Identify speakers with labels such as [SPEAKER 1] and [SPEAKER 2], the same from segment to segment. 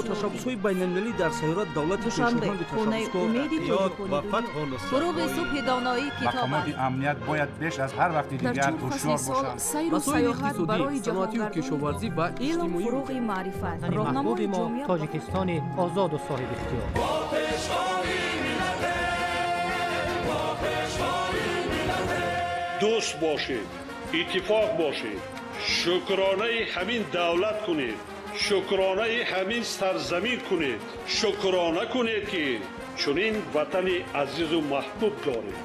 [SPEAKER 1] Бо ташаббусҳои байналмилалӣ дар сайёра давлати
[SPEAKER 2] Душанбе, хонаи умеди
[SPEAKER 3] ва фатҳу нусрат.
[SPEAKER 2] Фуруғи субҳи доноӣ китоб
[SPEAKER 4] Мақомоти
[SPEAKER 2] аст.
[SPEAKER 4] амният бояд беш аз ҳар вақти
[SPEAKER 2] Дар
[SPEAKER 4] дигар
[SPEAKER 2] чор фасли
[SPEAKER 4] ҳушёр
[SPEAKER 2] сол
[SPEAKER 4] бошанд.
[SPEAKER 2] сайру
[SPEAKER 1] Масоили
[SPEAKER 2] саёҳат
[SPEAKER 1] иқтисодӣ,
[SPEAKER 2] барои
[SPEAKER 1] саноатию
[SPEAKER 2] ҷаҳонгардони
[SPEAKER 1] кишоварзӣ ва
[SPEAKER 2] илм
[SPEAKER 1] иҷтимоӣ.
[SPEAKER 2] Фуруғи маърифат,
[SPEAKER 5] Ватани
[SPEAKER 2] роҳнамои
[SPEAKER 5] маҳбуби мо
[SPEAKER 2] ҷомеа.
[SPEAKER 5] Тоҷикистони озоду соҳибихтиёр.
[SPEAKER 6] Дӯст бошед, иттифоқ бошед, шукронаи ҳамин давлат кунед, шукронаи ҳамин сарзамин кунед, шукрона кунед, ки чунин ватани азизу маҳбуб доред.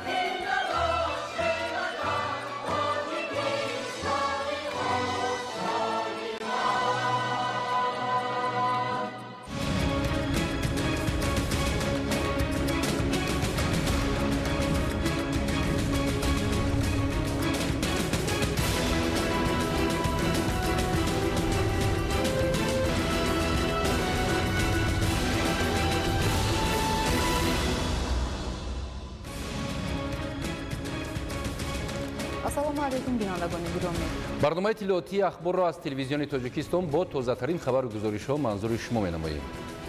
[SPEAKER 7] Ассалому алайкум, бинандагони гиромӣ.
[SPEAKER 8] Барномаи иттилоотии Ахборро аз Телевизиони Тоҷикистон бо тозатарин хабару гузоришҳо манзури шумо менамоем.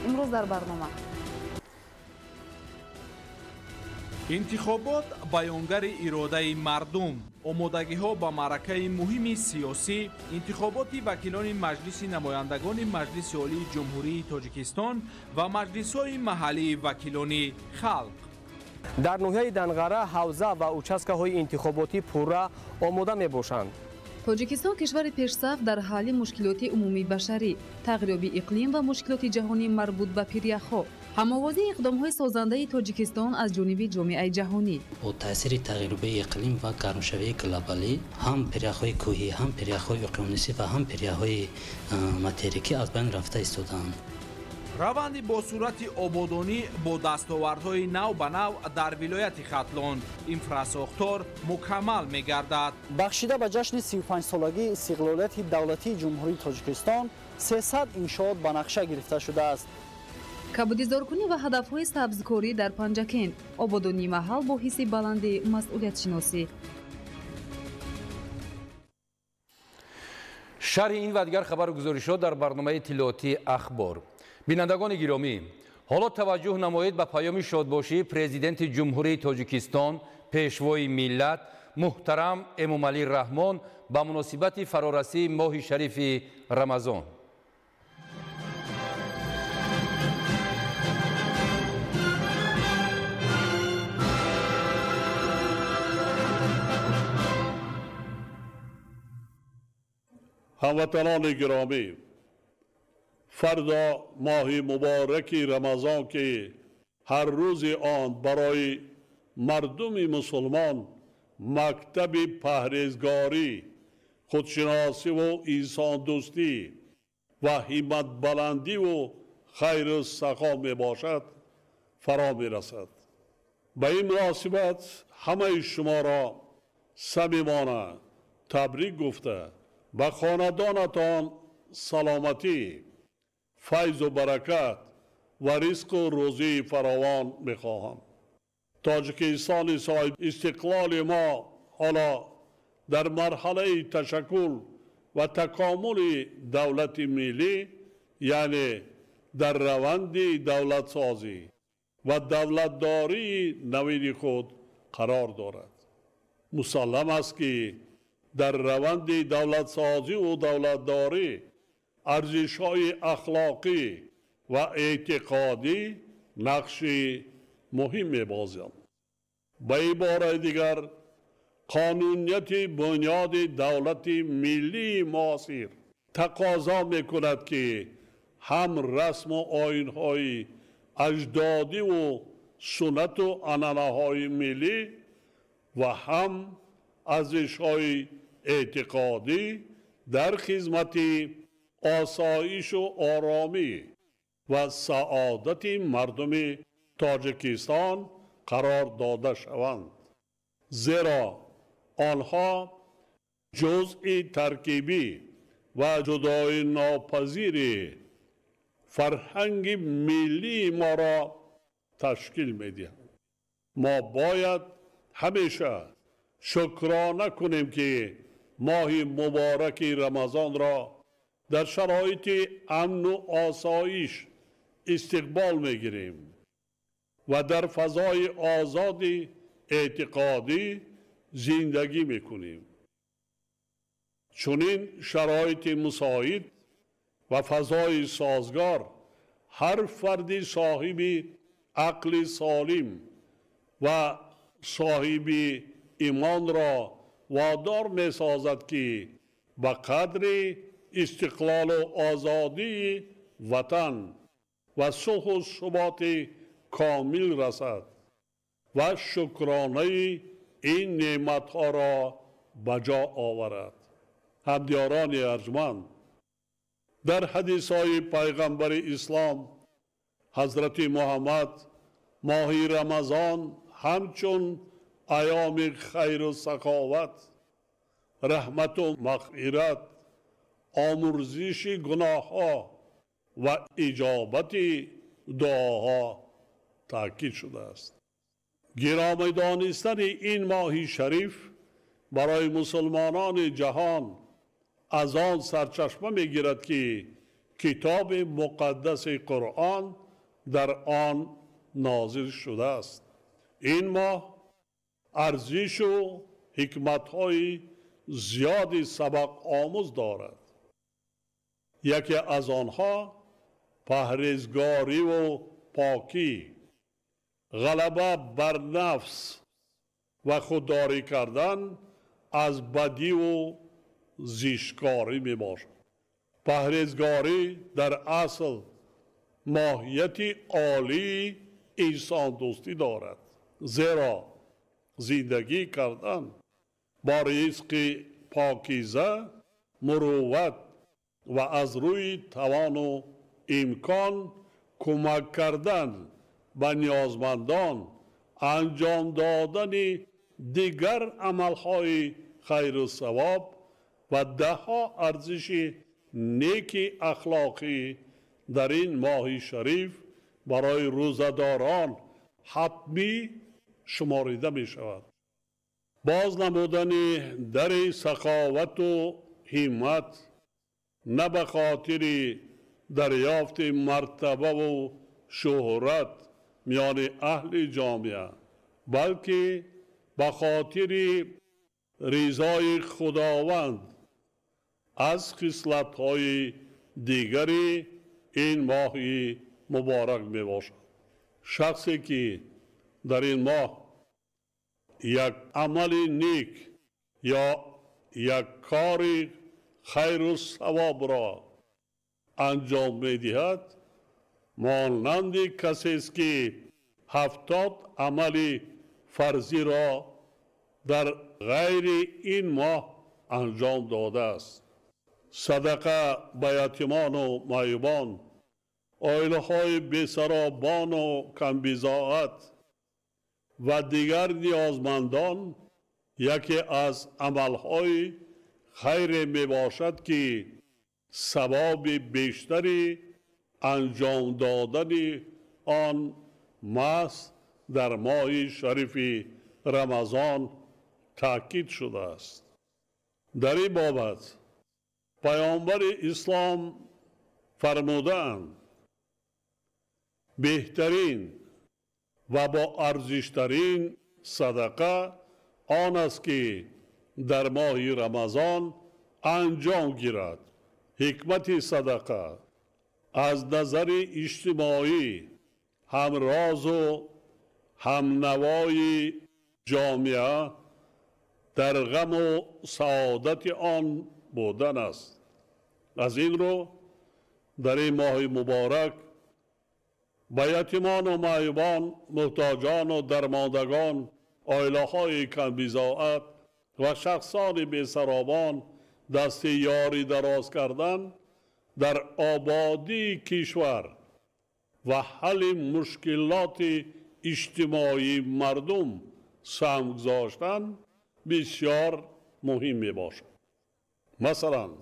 [SPEAKER 7] Имрӯз дар барнома:
[SPEAKER 9] Интихобот баёнгари иродаи мардум, омодагиҳо ба маъракаи муҳими сиёсӣ, интихоботи вакилони Маҷлиси намояндагони Маҷлиси Олии Ҷумҳурии Тоҷикистон ва маҷлисҳои маҳаллии вакилони халқ.
[SPEAKER 10] Дар ноҳияи Данғара ҳавза ва участкаҳои интихоботӣ пурра омода мебошанд.
[SPEAKER 11] Тоҷикистон кишвари пешсаф дар ҳалли мушкилоти умумии башарӣ, тағйирёбии иқлим ва мушкилоти ҷаҳонӣ марбут ба пиряхҳо, ҳамовозии иқдомҳои созандаи Тоҷикистон аз ҷониби ҷомеаи ҷаҳонӣ.
[SPEAKER 12] Бо таъсири тағйирёбии иқлим ва гармшавии глобалӣ ҳам пиряхҳои кӯҳӣ, ҳам пиряхҳои уқёнусӣ ва ҳам пиряхҳои материкӣ аз байн рафта истодаанд.
[SPEAKER 9] Раванди бо суръати ободонӣ бо дастовардҳои нав ба нав дар вилояти Хатлон, инфрасохтор мукаммал мегардад.
[SPEAKER 13] Бахшида ба ҷашни 35-солагии истиқлолияти давлатии Ҷумҳурии Тоҷикистон 300 иншоот ба нақша гирифта шудааст.
[SPEAKER 11] Кабудизоркунӣ ва ҳадафҳои сабзкорӣ дар Панҷакент, ободонии маҳал бо ҳисси баланди масъулиятшиносӣ.
[SPEAKER 8] Шарҳи ин ва дигар хабару гузоришҳо дар барномаи иттилоотии Ахбор. Бинандагони гиромӣ, ҳоло таваҷҷӯҳ намоед ба паёми шодбошии Президенти Ҷумҳурии Тоҷикистон, Пешвои миллат, муҳтарам Эмомалӣ Раҳмон ба муносибати фарорасии моҳи шарифи Рамазон.
[SPEAKER 6] Ҳамватанони гиромӣ, фардо моҳи мубораки Рамазон, ки ҳар рӯзи он барои мардуми мусулмон мактаби паҳрезгорӣ, худшиносиву инсондӯстӣ ва ҳимматбаландиву хайру сахо мебошад, фаро мерасад. Ба ин муносибат ҳамаи шуморо самимона табрик гуфта, ба хонадонатон саломатӣ, файзу баракат ва ризқу рӯзии фаровон мехоҳам. Тоҷикистони соҳиб истиқлоли мо ҳоло дар марҳалаи ташаккул ва такомули давлати миллӣ, яъне дар раванди давлатсозӣ ва давлатдории навини худ қарор дорад. Мусаллам аст, ки дар раванди давлатсозиву давлатдорӣ арзишҳои ахлоқӣ ва эътиқодӣ нақши муҳим мебозанд. Ба ибораи дигар, қонунияти бунёди давлати миллии муосир тақозо мекунад, ки ҳам расму оинҳои аҷдодиву суннату анъанаҳои миллӣ ва ҳам арзишҳои эътиқодӣ дар хизмати осоишу оромӣ ва саодати мардуми Тоҷикистон қарор дода шаванд, зеро онҳо ҷузъи таркибӣ ва ҷудоинопазири фарҳанги миллии моро ташкил медиҳанд. Мо бояд ҳамеша шукрона кунем, ки моҳи мубораки Рамазонро дар шароити амну осоиш истиқбол мегирем ва дар фазои озоди эътиқодӣ зиндагӣ мекунем. Чунин шароити мусоид ва фазои созгор ҳар фарди соҳиби ақли солим ва соҳиби имонро водор месозад, ки ба қадри истиқлолу озодии ватан ва сулҳу суботи комил расад ва шукронаи ин неъматҳоро ба ҷо оварад. Ҳамдиёрони арҷманд, дар ҳадисҳои пайғамбари ислом ҳазрати Муҳаммад моҳи Рамазон ҳамчун айёми хайру саховат, раҳмату мағфират, омӯрзиши гуноҳҳо ва иҷобати дуоҳо таъкид шудааст. Гиромӣ донистани ин моҳи шариф барои мусулмонони ҷаҳон аз он сарчашма мегирад, ки китоби муқаддаси Қуръон дар он нозил шудааст. Ин моҳ арзишу ҳикматҳои зиёди сабақомӯз дорад. Яке аз онҳо парҳезгориву покӣ, ғалаба бар нафс ва худдорӣ кардан аз бадиву зишткорӣ мебошад. Парҳезгорӣ дар асл моҳияти олии инсондӯстӣ дорад, зеро зиндагӣ кардан бо ризқи покиза, мурувват ва аз рӯи тавону имкон кӯмак кардан ба ниёзмандон, анҷом додани дигар амалҳои хайру савоб ва даҳҳо арзиши неки ахлоқӣ дар ин моҳи шариф барои рӯзадорон ҳатмӣ шуморида мешавад. Боз намудани дари саховату ҳиммат на ба хотири дарёфти мартабаву шӯҳрат миёни аҳли ҷомеа, балки ба хотири ризои Худованд аз хислатҳои дигари ин моҳи муборак мебошад. Шахсе ки дар ин моҳ як амали нек ё як кори хайру савобро анҷом медиҳад, монанди касест, ки 70 амали фарзиро дар ғайри ин моҳ анҷом додааст. Садақа ба ятимону маъюбон, оилаҳои бесаробону камбизоат ва дигар ниёзмандон яке аз амалҳои хайре мебошад, ки савоби бештари анҷом додани он маҳз дар моҳи шарифи Рамазон таъкид шудааст. Дар ин бобат паёмбари ислом фармудаанд: беҳтарин ва боарзиштарин садақа он аст, ки дар моҳи Рамазон анҷом гирад. Ҳикмати садақа аз назари иҷтимоӣ ҳамрозу ҳамнавои ҷомеа дар ғаму саодати он будан аст. Аз ин рӯ дар ин моҳи муборак ба ятимону маъюбон, муҳтоҷону дармондагон, оилаҳои камбизоат ва шахсони бесаробон дасти ёрӣ дароз кардан дар ободии кишвар ва ҳалли мушкилоти иҷтимоии мардум саҳм гузоштан бисёр муҳим мебошад. Масалан,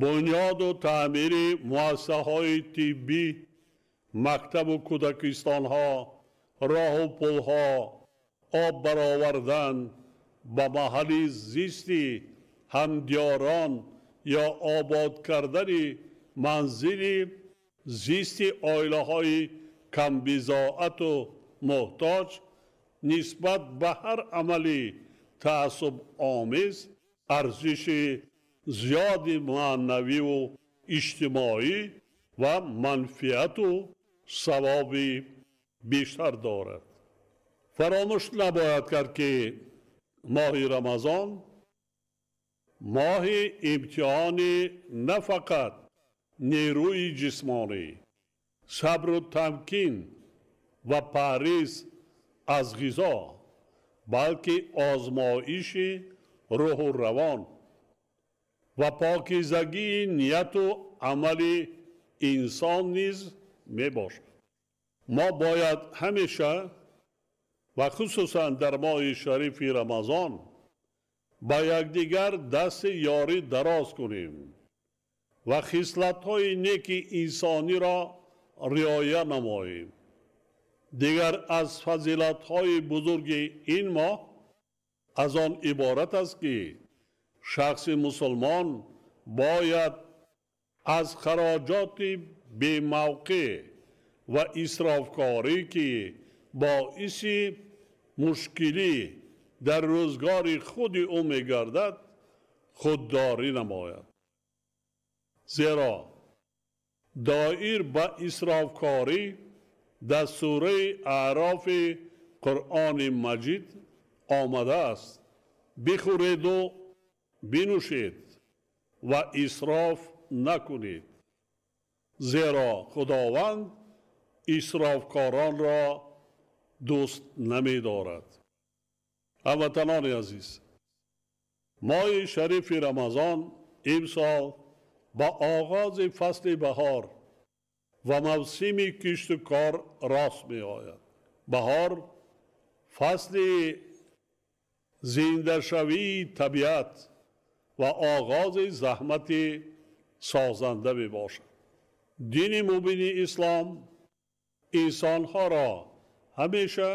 [SPEAKER 6] бунёду таъмири муассисаҳои тиббӣ, мактабу кӯдакистонҳо, роҳу пулҳо, об баровардан ба маҳалли зисти ҳамдиёрон ё обод кардани манзили Зисти оилаҳои камбизоату муҳтоҷ нисбат ба ҳар амали таассубомез арзиши зиёди маънавиву иҷтимоӣ ва манфиату савоби бештар дорад. Фаромӯш набояд кард, ки моҳи Рамазон моҳи имтиҳони на фақат нерӯи ҷисмонӣ, сабру тамкин ва парҳез аз ғизо, балки озмоиши рӯҳу равон ва покизагии нияту амали инсон низ мебошад. Мо бояд ҳамеша ва хусусан дар моҳи шарифи Рамазон ба якдигар дасти ёрӣ дароз кунем ва хислатҳои неки инсониро риоя намоем. Дигар аз фазилатҳои бузурги ин моҳ аз он иборат аст, ки шахси мусулмон бояд аз хароҷоти бемавқеъ ва исрофкорӣ, ки боиси мушкилӣ дар рӯзгори худи ӯ мегардад, худдорӣ намояд. Зеро доир ба исрофкорӣ дар сураи Аърофи Қуръони Маҷид омадааст: бихӯреду бинӯшед ва исроф накунед, зеро Худованд исрофкоронро дӯст намедорад. Ҳамватанони азиз, моҳи шарифи Рамазон имсол ба оғози фасли баҳор ва мавсими кишту кор рост меояд. Баҳор фасли зиндашавии табиат ва оғози заҳмати созанда мебошад. Дини мубини ислом инсонҳоро ҳамеша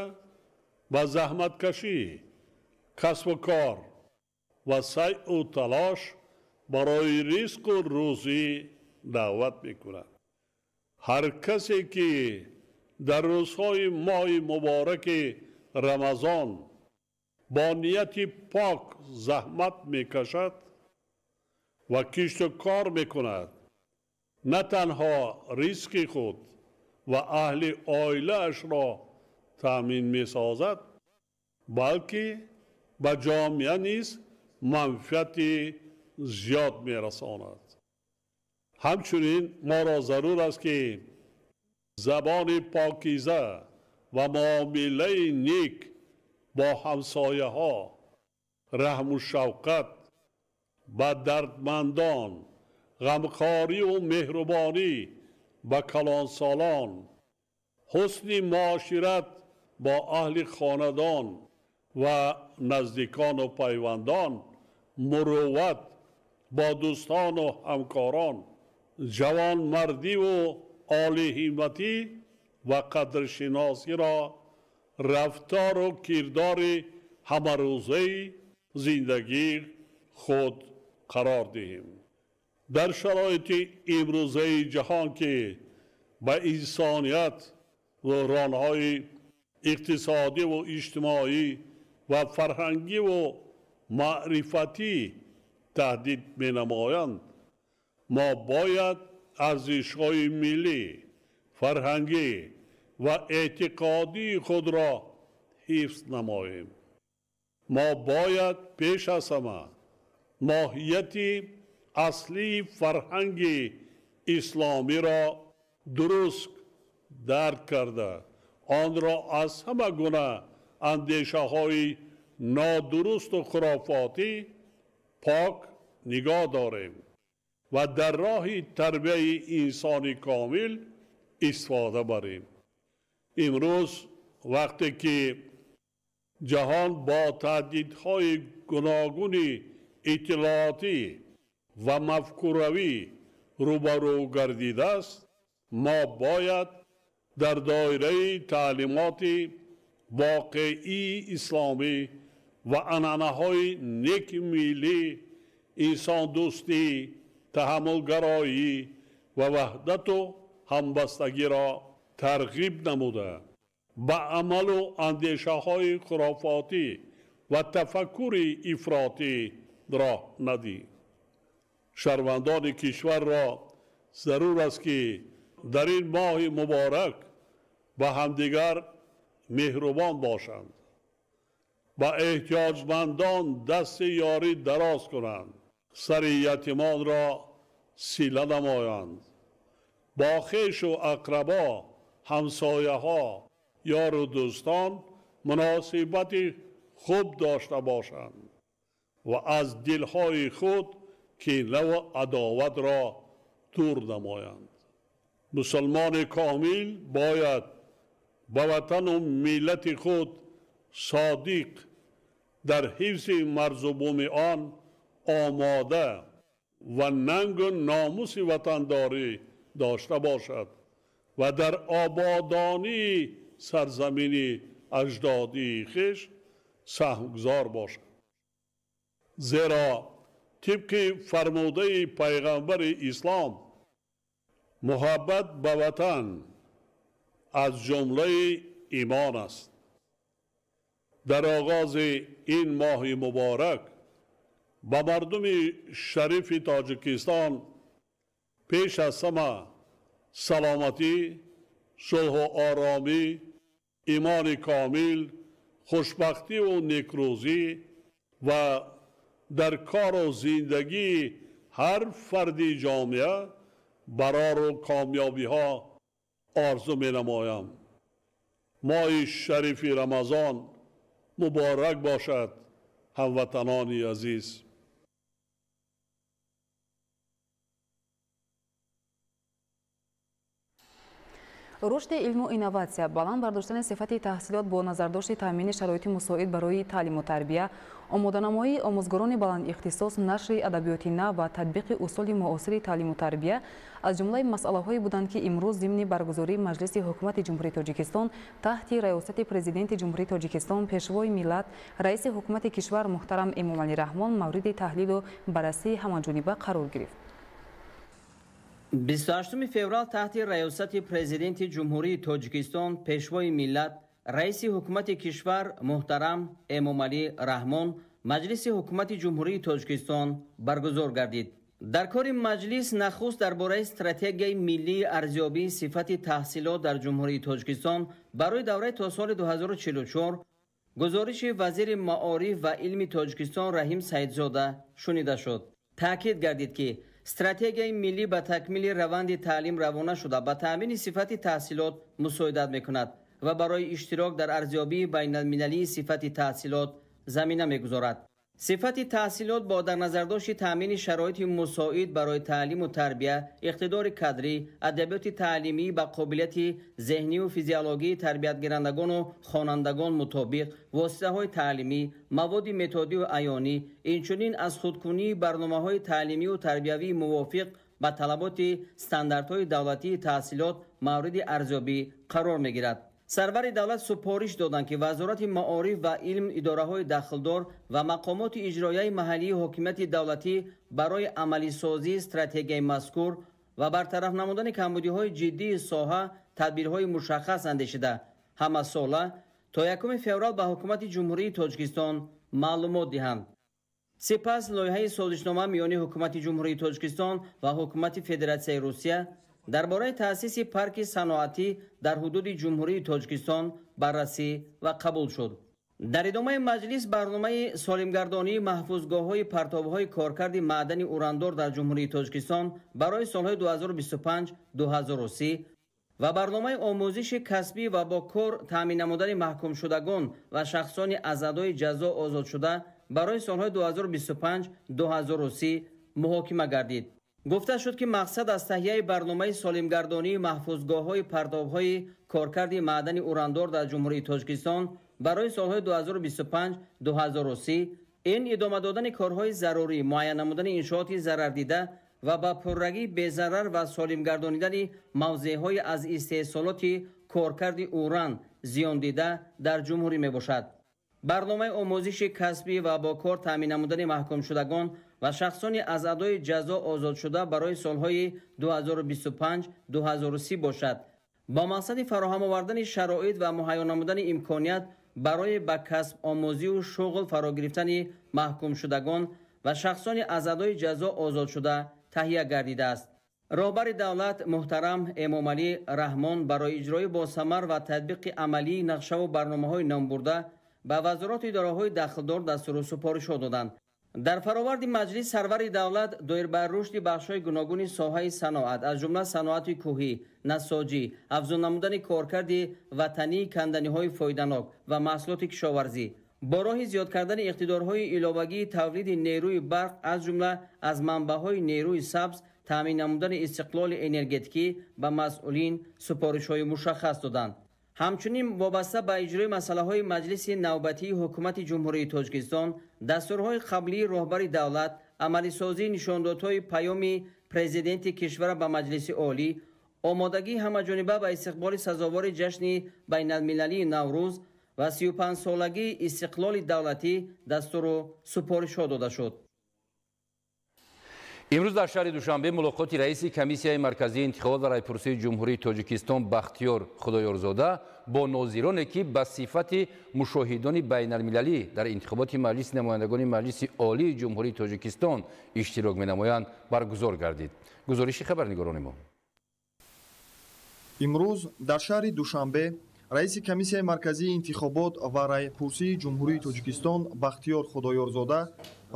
[SPEAKER 6] ба заҳматкашӣ, касбу кор ва сайъу талош барои ризқу рӯзӣ даъват мекунад. Ҳар касе ки дар рӯзҳои моҳи мубораки Рамазон бо нияти пок заҳмат мекашад ва кишту кор мекунад, на танҳо ризқи худ ва аҳли оилаашро таъмин месозад, балки ба ҷомеа низ манфиати зиёд мерасонад. Ҳамчунин моро зарур аст, ки забони покиза ва муомилаи нек бо ҳамсояҳо, раҳму шавқат ба дардмандон, ғамхориву меҳрубонӣ ба калонсолон, ҳусни муошират бо аҳли хонадон ва наздикону пайвандон, мурувват бо дӯстону ҳамкорон, ҷавонмардиву олиҳимматӣ ва қадршиносиро рафтору кирдори ҳамарӯзаи зиндагии худ қарор диҳем. Дар шароити имрӯзаи ҷаҳон, ки ба инсоният буҳронҳои иқтисодиву иҷтимоӣ ва фарҳангиву маърифатӣ таҳдид менамоянд, мо бояд арзишҳои миллӣ, фарҳангӣ ва эътиқодии худро ҳифз намоем. Мо бояд пеш аз ҳама моҳияти аслии фарҳанги исломиро дуруст дарк карда, онро аз ҳама гуна андешаҳои нодурусту хурофотӣ пок нигоҳ дорем ва дар роҳи тарбияи инсони комил истифода барем. Имрӯз вақте ки ҷаҳон бо таҳдидҳои гуногуни иттилоотӣ ва мафкуравӣ рӯбарӯ гардидааст, мо бояд дар доираи таълимоти воқеии исломӣ ва анъанаҳои неки миллӣ, инсондӯстӣ, таҳаммулгароӣ ва ваҳдату ҳамбастагиро тарғиб намуда, ба амалу андешаҳои хурофотӣ ва тафаккури ифротӣ роҳ надиҳ. Шаҳрвандони кишварро зарур аст, ки дар ин моҳи муборак ба ҳамдигар меҳрубон бошанд, ба эҳтиёҷмандон дасти ёрӣ дароз кунанд, сари ятимонро сила намоянд, бо хешу ақрабо, ҳамсояҳо, ёру дӯстон муносибати хуб дошта бошанд ва аз дилҳои худ кинаву адоватро дур намоянд. Мусулмони комил бояд ба ватану миллати худ содиқ, дар ҳифзи марзу буми он омода ва нангу номуси ватандорӣ дошта бошад ва дар ободонии сарзамини аҷдодии хеш саҳмгузор бошад. Зеро тибқи фармудаи пайғамбари ислом, муҳаббат ба ватан аз ҷумлаи имон аст. Дар оғози ин моҳи муборак ба мардуми шарифи Тоҷикистон пеш аз ҳама саломатӣ, сулҳу оромӣ, имони комил, хушбахтиву некрӯзӣ ва дар кору зиндагии ҳар фарди ҷомеа барору комёбиҳо орзу менамоям. Моҳи шарифи Рамазон муборак бошад, ҳамватанони азиз.
[SPEAKER 7] Рушди илму инноватсия, баланд бардоштани сифати таҳсилот бо назардошти таъмини шароити мусоид барои таълиму тарбия, омоданамоии омӯзгорони баландихтисос, нашри адабиёти нав ва татбиқи усули муосири таълиму тарбия аз ҷумлаи масъалаҳое буданд, ки имрӯз зимни баргузории Маҷлиси Ҳукумати Ҷумҳурии Тоҷикистон таҳти раёсати Президенти Ҷумҳурии Тоҷикистон, Пешвои миллат, раиси ҳукумати кишвар муҳтарам Эмомалӣ Раҳмон мавриди таҳлилу баррасии ҳамаҷониба қарор гирифт.
[SPEAKER 3] 28 феврал таҳти раёсати Президенти Ҷумҳурии Тоҷикистон, Пешвои миллат, раиси ҳукумати кишвар муҳтарам Эмомалӣ Раҳмон Маҷлиси Ҳукумати Ҷумҳурии Тоҷикистон баргузор гардид. Дар кори маҷлис нахуст дар бораи стратегияи миллии арзёбии сифати таҳсилот дар Ҷумҳурии Тоҷикистон барои давраи то соли 2044 гузориши вазири маориф ва илми Тоҷикистон Раҳим Саидзода шунида шуд. Таъкид гардид, ки стратегияи миллӣ ба такмили раванди таълим равона шуда, ба таъмини сифати таҳсилот мусоидат мекунад ва барои иштирок дар арзёбии байналмилалии сифати таҳсилот замина мегузорад. Сифати таҳсилот бо дар назардошти таъмини шароити мусоид барои таълиму тарбия, иқтидори кадрӣ, адабиёти таълимӣ ба қобилияти зеҳнию физиологии тарбиятгирандагону хонандагон мутобиқ, воситаҳои таълимӣ, маводи методию аёнӣ, инчунин аз худкунии барномаҳои таълимию тарбиявии мувофиқ ба талаботи стандартҳои давлатии таҳсилот мавриди арзёбӣ қарор мегирад. Сарвари давлат супориш доданд, ки Вазорати маориф ва илм, идораҳои дахлдор ва мақомоти иҷроияи маҳаллии ҳокимияти давлатӣ барои амалисозии стратегияи мазкур ва бартараф намудани камбудиҳои ҷиддии соҳа тадбирҳои мушаххас андешида, ҳамасола то 1 феврал ба Ҳукумати Ҷумҳурии Тоҷикистон маълумот диҳанд. Сипас лоиҳаи созишнома миёни Ҳукумати Ҷумҳурии Тоҷикистон ва Ҳукумати Федератсияи Русия дар бораи таъсиси парки саноатӣ дар ҳудуди Ҷумҳурии Тоҷикистон баррасӣ ва қабул шуд. Дар идомаи маҷлис барномаи солимгардонии маҳфузгоҳҳои партобҳои коркарди маъдани урандор дар Ҷумҳурии Тоҷикистон барои солҳои 2025-2030 ва барномаи омӯзиши касбӣ ва бо кор таъмин намудани маҳкумшудагон ва шахсони аз адои ҷазо озодшуда барои солҳои 2025-2030 муҳокима гардид. Гуфта шуд, ки мақсад аз таҳияи барномаи солимгардонии маҳфузгоҳҳои партобҳои коркарди маъдани урандор дар Ҷумҳурии Тоҷикистон барои солҳои 2025-2030 ин идома додани корҳои зарурӣ, муайян намудани иншооти зарардида ва ба пуррагӣ безарар ва солимгардонидани мавзеъҳои аз истеҳсолоти коркарди уран зиёндида дар ҷумҳурӣ мебошад. Барномаи омӯзиши касбӣ ва бо кор таъмин намудани маҳкумшудагон ва шахсони аз адои ҷазо озодшуда барои солҳои 2025-2030 бошад. Бо мақсади фароҳам овардани шароит ва муҳайё намудани имконият барои ба касб-омӯзию шуғл фаро гирифтани маҳкумшудагон ва шахсони аз адои ҷазо озодшуда таҳия гардидааст. Роҳбари давлат муҳтарам Эмомалӣ Раҳмон барои иҷрои босамар ва татбиқи амалии нақшаву барномаҳои номбурда ба вазорату идораҳои дахлдор дастуру супоришҳо доданд. Дар фароварди маҷлис сарвари давлат доир ба рушди бахшҳои гуногуни соҳаи саноат, аз ҷумла саноати кӯҳӣ, насоҷӣ, афзун намудани коркарди ватании канданиҳои фоиданок ва маҳсулоти кишоварзӣ, бо роҳи зиёд кардани иқтидорҳои иловагии тавлиди нерӯи барқ, аз ҷумла аз манбаъҳои нерӯи сабз, таъмин намудани истиқлоли энергетикӣ ба масъулин супоришҳои мушаххас доданд. Ҳамчунин вобаста ба иҷрои масъалаҳои маҷлиси навбатии ҳукумати Ҷумҳурии Тоҷикистон, дастурҳои қаблии роҳбари давлат, амалисозии нишондодҳои паёми президенти кишвара ба Маҷлиси Олӣ, омодагии ҳамаҷониба ба истиқболи сазовори ҷашни байналмилалии Наврӯз ва 35-солагии истиқлоли давлатӣ дастуру супоришҳо дода шуд.
[SPEAKER 8] Имрӯз дар шаҳри Душанбе мулоқоти раиси комиссияи марказии интихобот ва райпурсии Ҷумҳурии Тоҷикистон Бахтиёр Худоёрзода бо нозироне, ки ба сифати мушоҳидони байналмилалӣ дар интихоботи Маҷлиси намояндагони Маҷлиси Олии Ҷумҳурии Тоҷикистон иштирок менамоянд, баргузор гардид. Гузориши хабарнигорони мо.
[SPEAKER 4] Имрӯз дар шаҳри Душанбе раиси комиссияи марказии интихобот ва райпурсии Ҷумҳурии Тоҷикистон Бахтиёр Худоёрзода,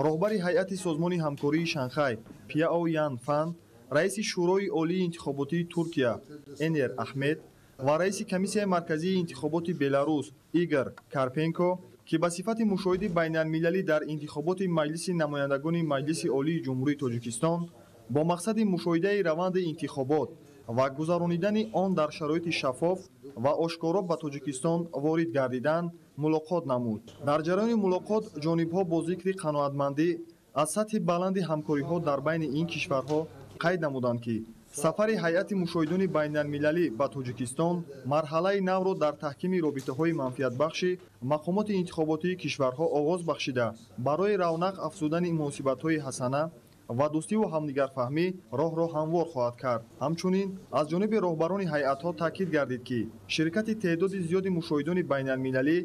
[SPEAKER 4] роҳбари ҳайати созмони ҳамкории Шанхай Пяо Ян Фан, раиси Шӯрои Олии интихоботии Туркия Энер Аҳмед ва раиси комиссияи марказии интихоботи Беларус Игор Карпенко, ки ба сифати мушоҳиди байналмилалӣ дар интихоботи Маҷлиси намояндагони Маҷлиси Олии Ҷумҳурии Тоҷикистон бо мақсади мушоҳидаи раванди интихобот ва гузаронидани он дар шароити шаффоф ва ошкоро ба Тоҷикистон ворид гардиданд, мулоқот намуд. Дар ҷараёни мулоқот ҷонибҳо бо зикри қаноатмандӣ аз сатҳи баланди ҳамкориҳо дар байни ин кишварҳо қайд намуданд, ки сафари ҳайати мушоҳидони байналмилалӣ ба Тоҷикистон марҳалаи навро дар таҳкими робитаҳои манфиатбахши мақомоти интихоботии кишварҳо оғоз бахшида, барои равнақ афзудани муносибатҳои ҳасана ва дӯстиву ҳамдигарфаҳмӣ роҳро ҳамвор хоҳад кард. Ҳамчунин аз ҷониби роҳбарони ҳайатҳо таъкид гардид, ки ширкати теъдоди зиёди мушоҳидони байналмилалӣ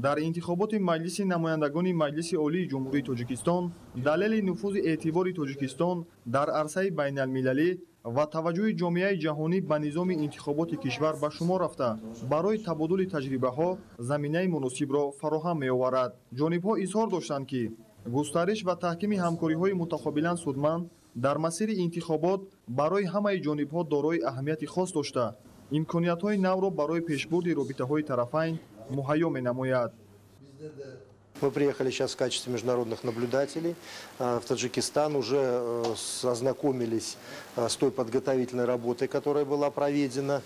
[SPEAKER 4] дар интихоботи Маҷлиси намояндагони Маҷлиси Олии Ҷумҳурии Тоҷикистон далели нуфузи эътибори Тоҷикистон дар арсаи байналмилалӣ ва таваҷҷӯҳи ҷомеаи ҷаҳонӣ ба низоми интихоботи кишвар ба шумор рафта, барои табодули таҷрибаҳо заминаи муносибро фароҳам меоварад. Ҷонибҳо изҳор доштанд, ки густариш ва таҳкими ҳамкориҳои мутақобилан судманд дар масири интихобот барои ҳамаи ҷонибҳо дорои аҳамияти хос дошта, имкониятҳои навро барои пешбурди робитаҳои тарафайн муҳайё менамояд.
[SPEAKER 14] Мы приехали сейчас в качестве международных наблюдателей в Таджикистан, уже ознакомились с той подготовительной работой, которая была проведена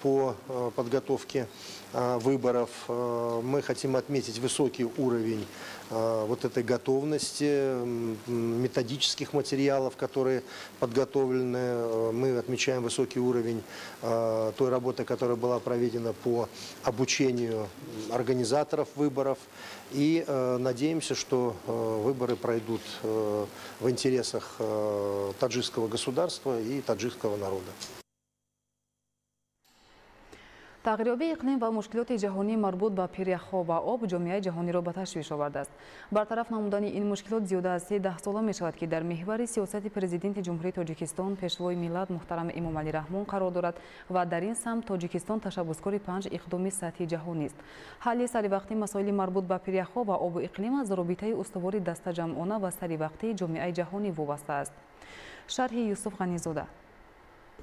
[SPEAKER 14] по подготовке выборов. Мы хотим отметить высокий уровень вот этой готовности, методических материалов, которые подготовлены. Мы отмечаем высокий уровень той работы, которая была проведена по обучению организаторов выборов. И надеемся, что выборы пройдут в интересах таджикского государства и таджикского народа.
[SPEAKER 7] Тағйирёбии иқлим ва мушкилоти ҷаҳонӣ марбут ба пиряхҳо ва об ҷомеаи ҷаҳониро ба ташвиш овардааст. Бартараф намудани ин мушкилот зиёда аз 13 сола мешавад, ки дар меҳвари сиёсати президенти Ҷумҳурии Тоҷикистон Пешвои миллат муҳтарам Эмомалӣ Раҳмон қарор дорад ва дар ин самт Тоҷикистон ташаббускори 5 иқдоми сатҳи ҷаҳонист. Ҳалли саривақтии масоили марбут ба пиряхҳо ва обу иқлим аз робитаи устувори дастаҷамъона ва саривақтии ҷомеаи ҷаҳонӣ вобаста аст. Шарҳи Юсуф Ғанизода.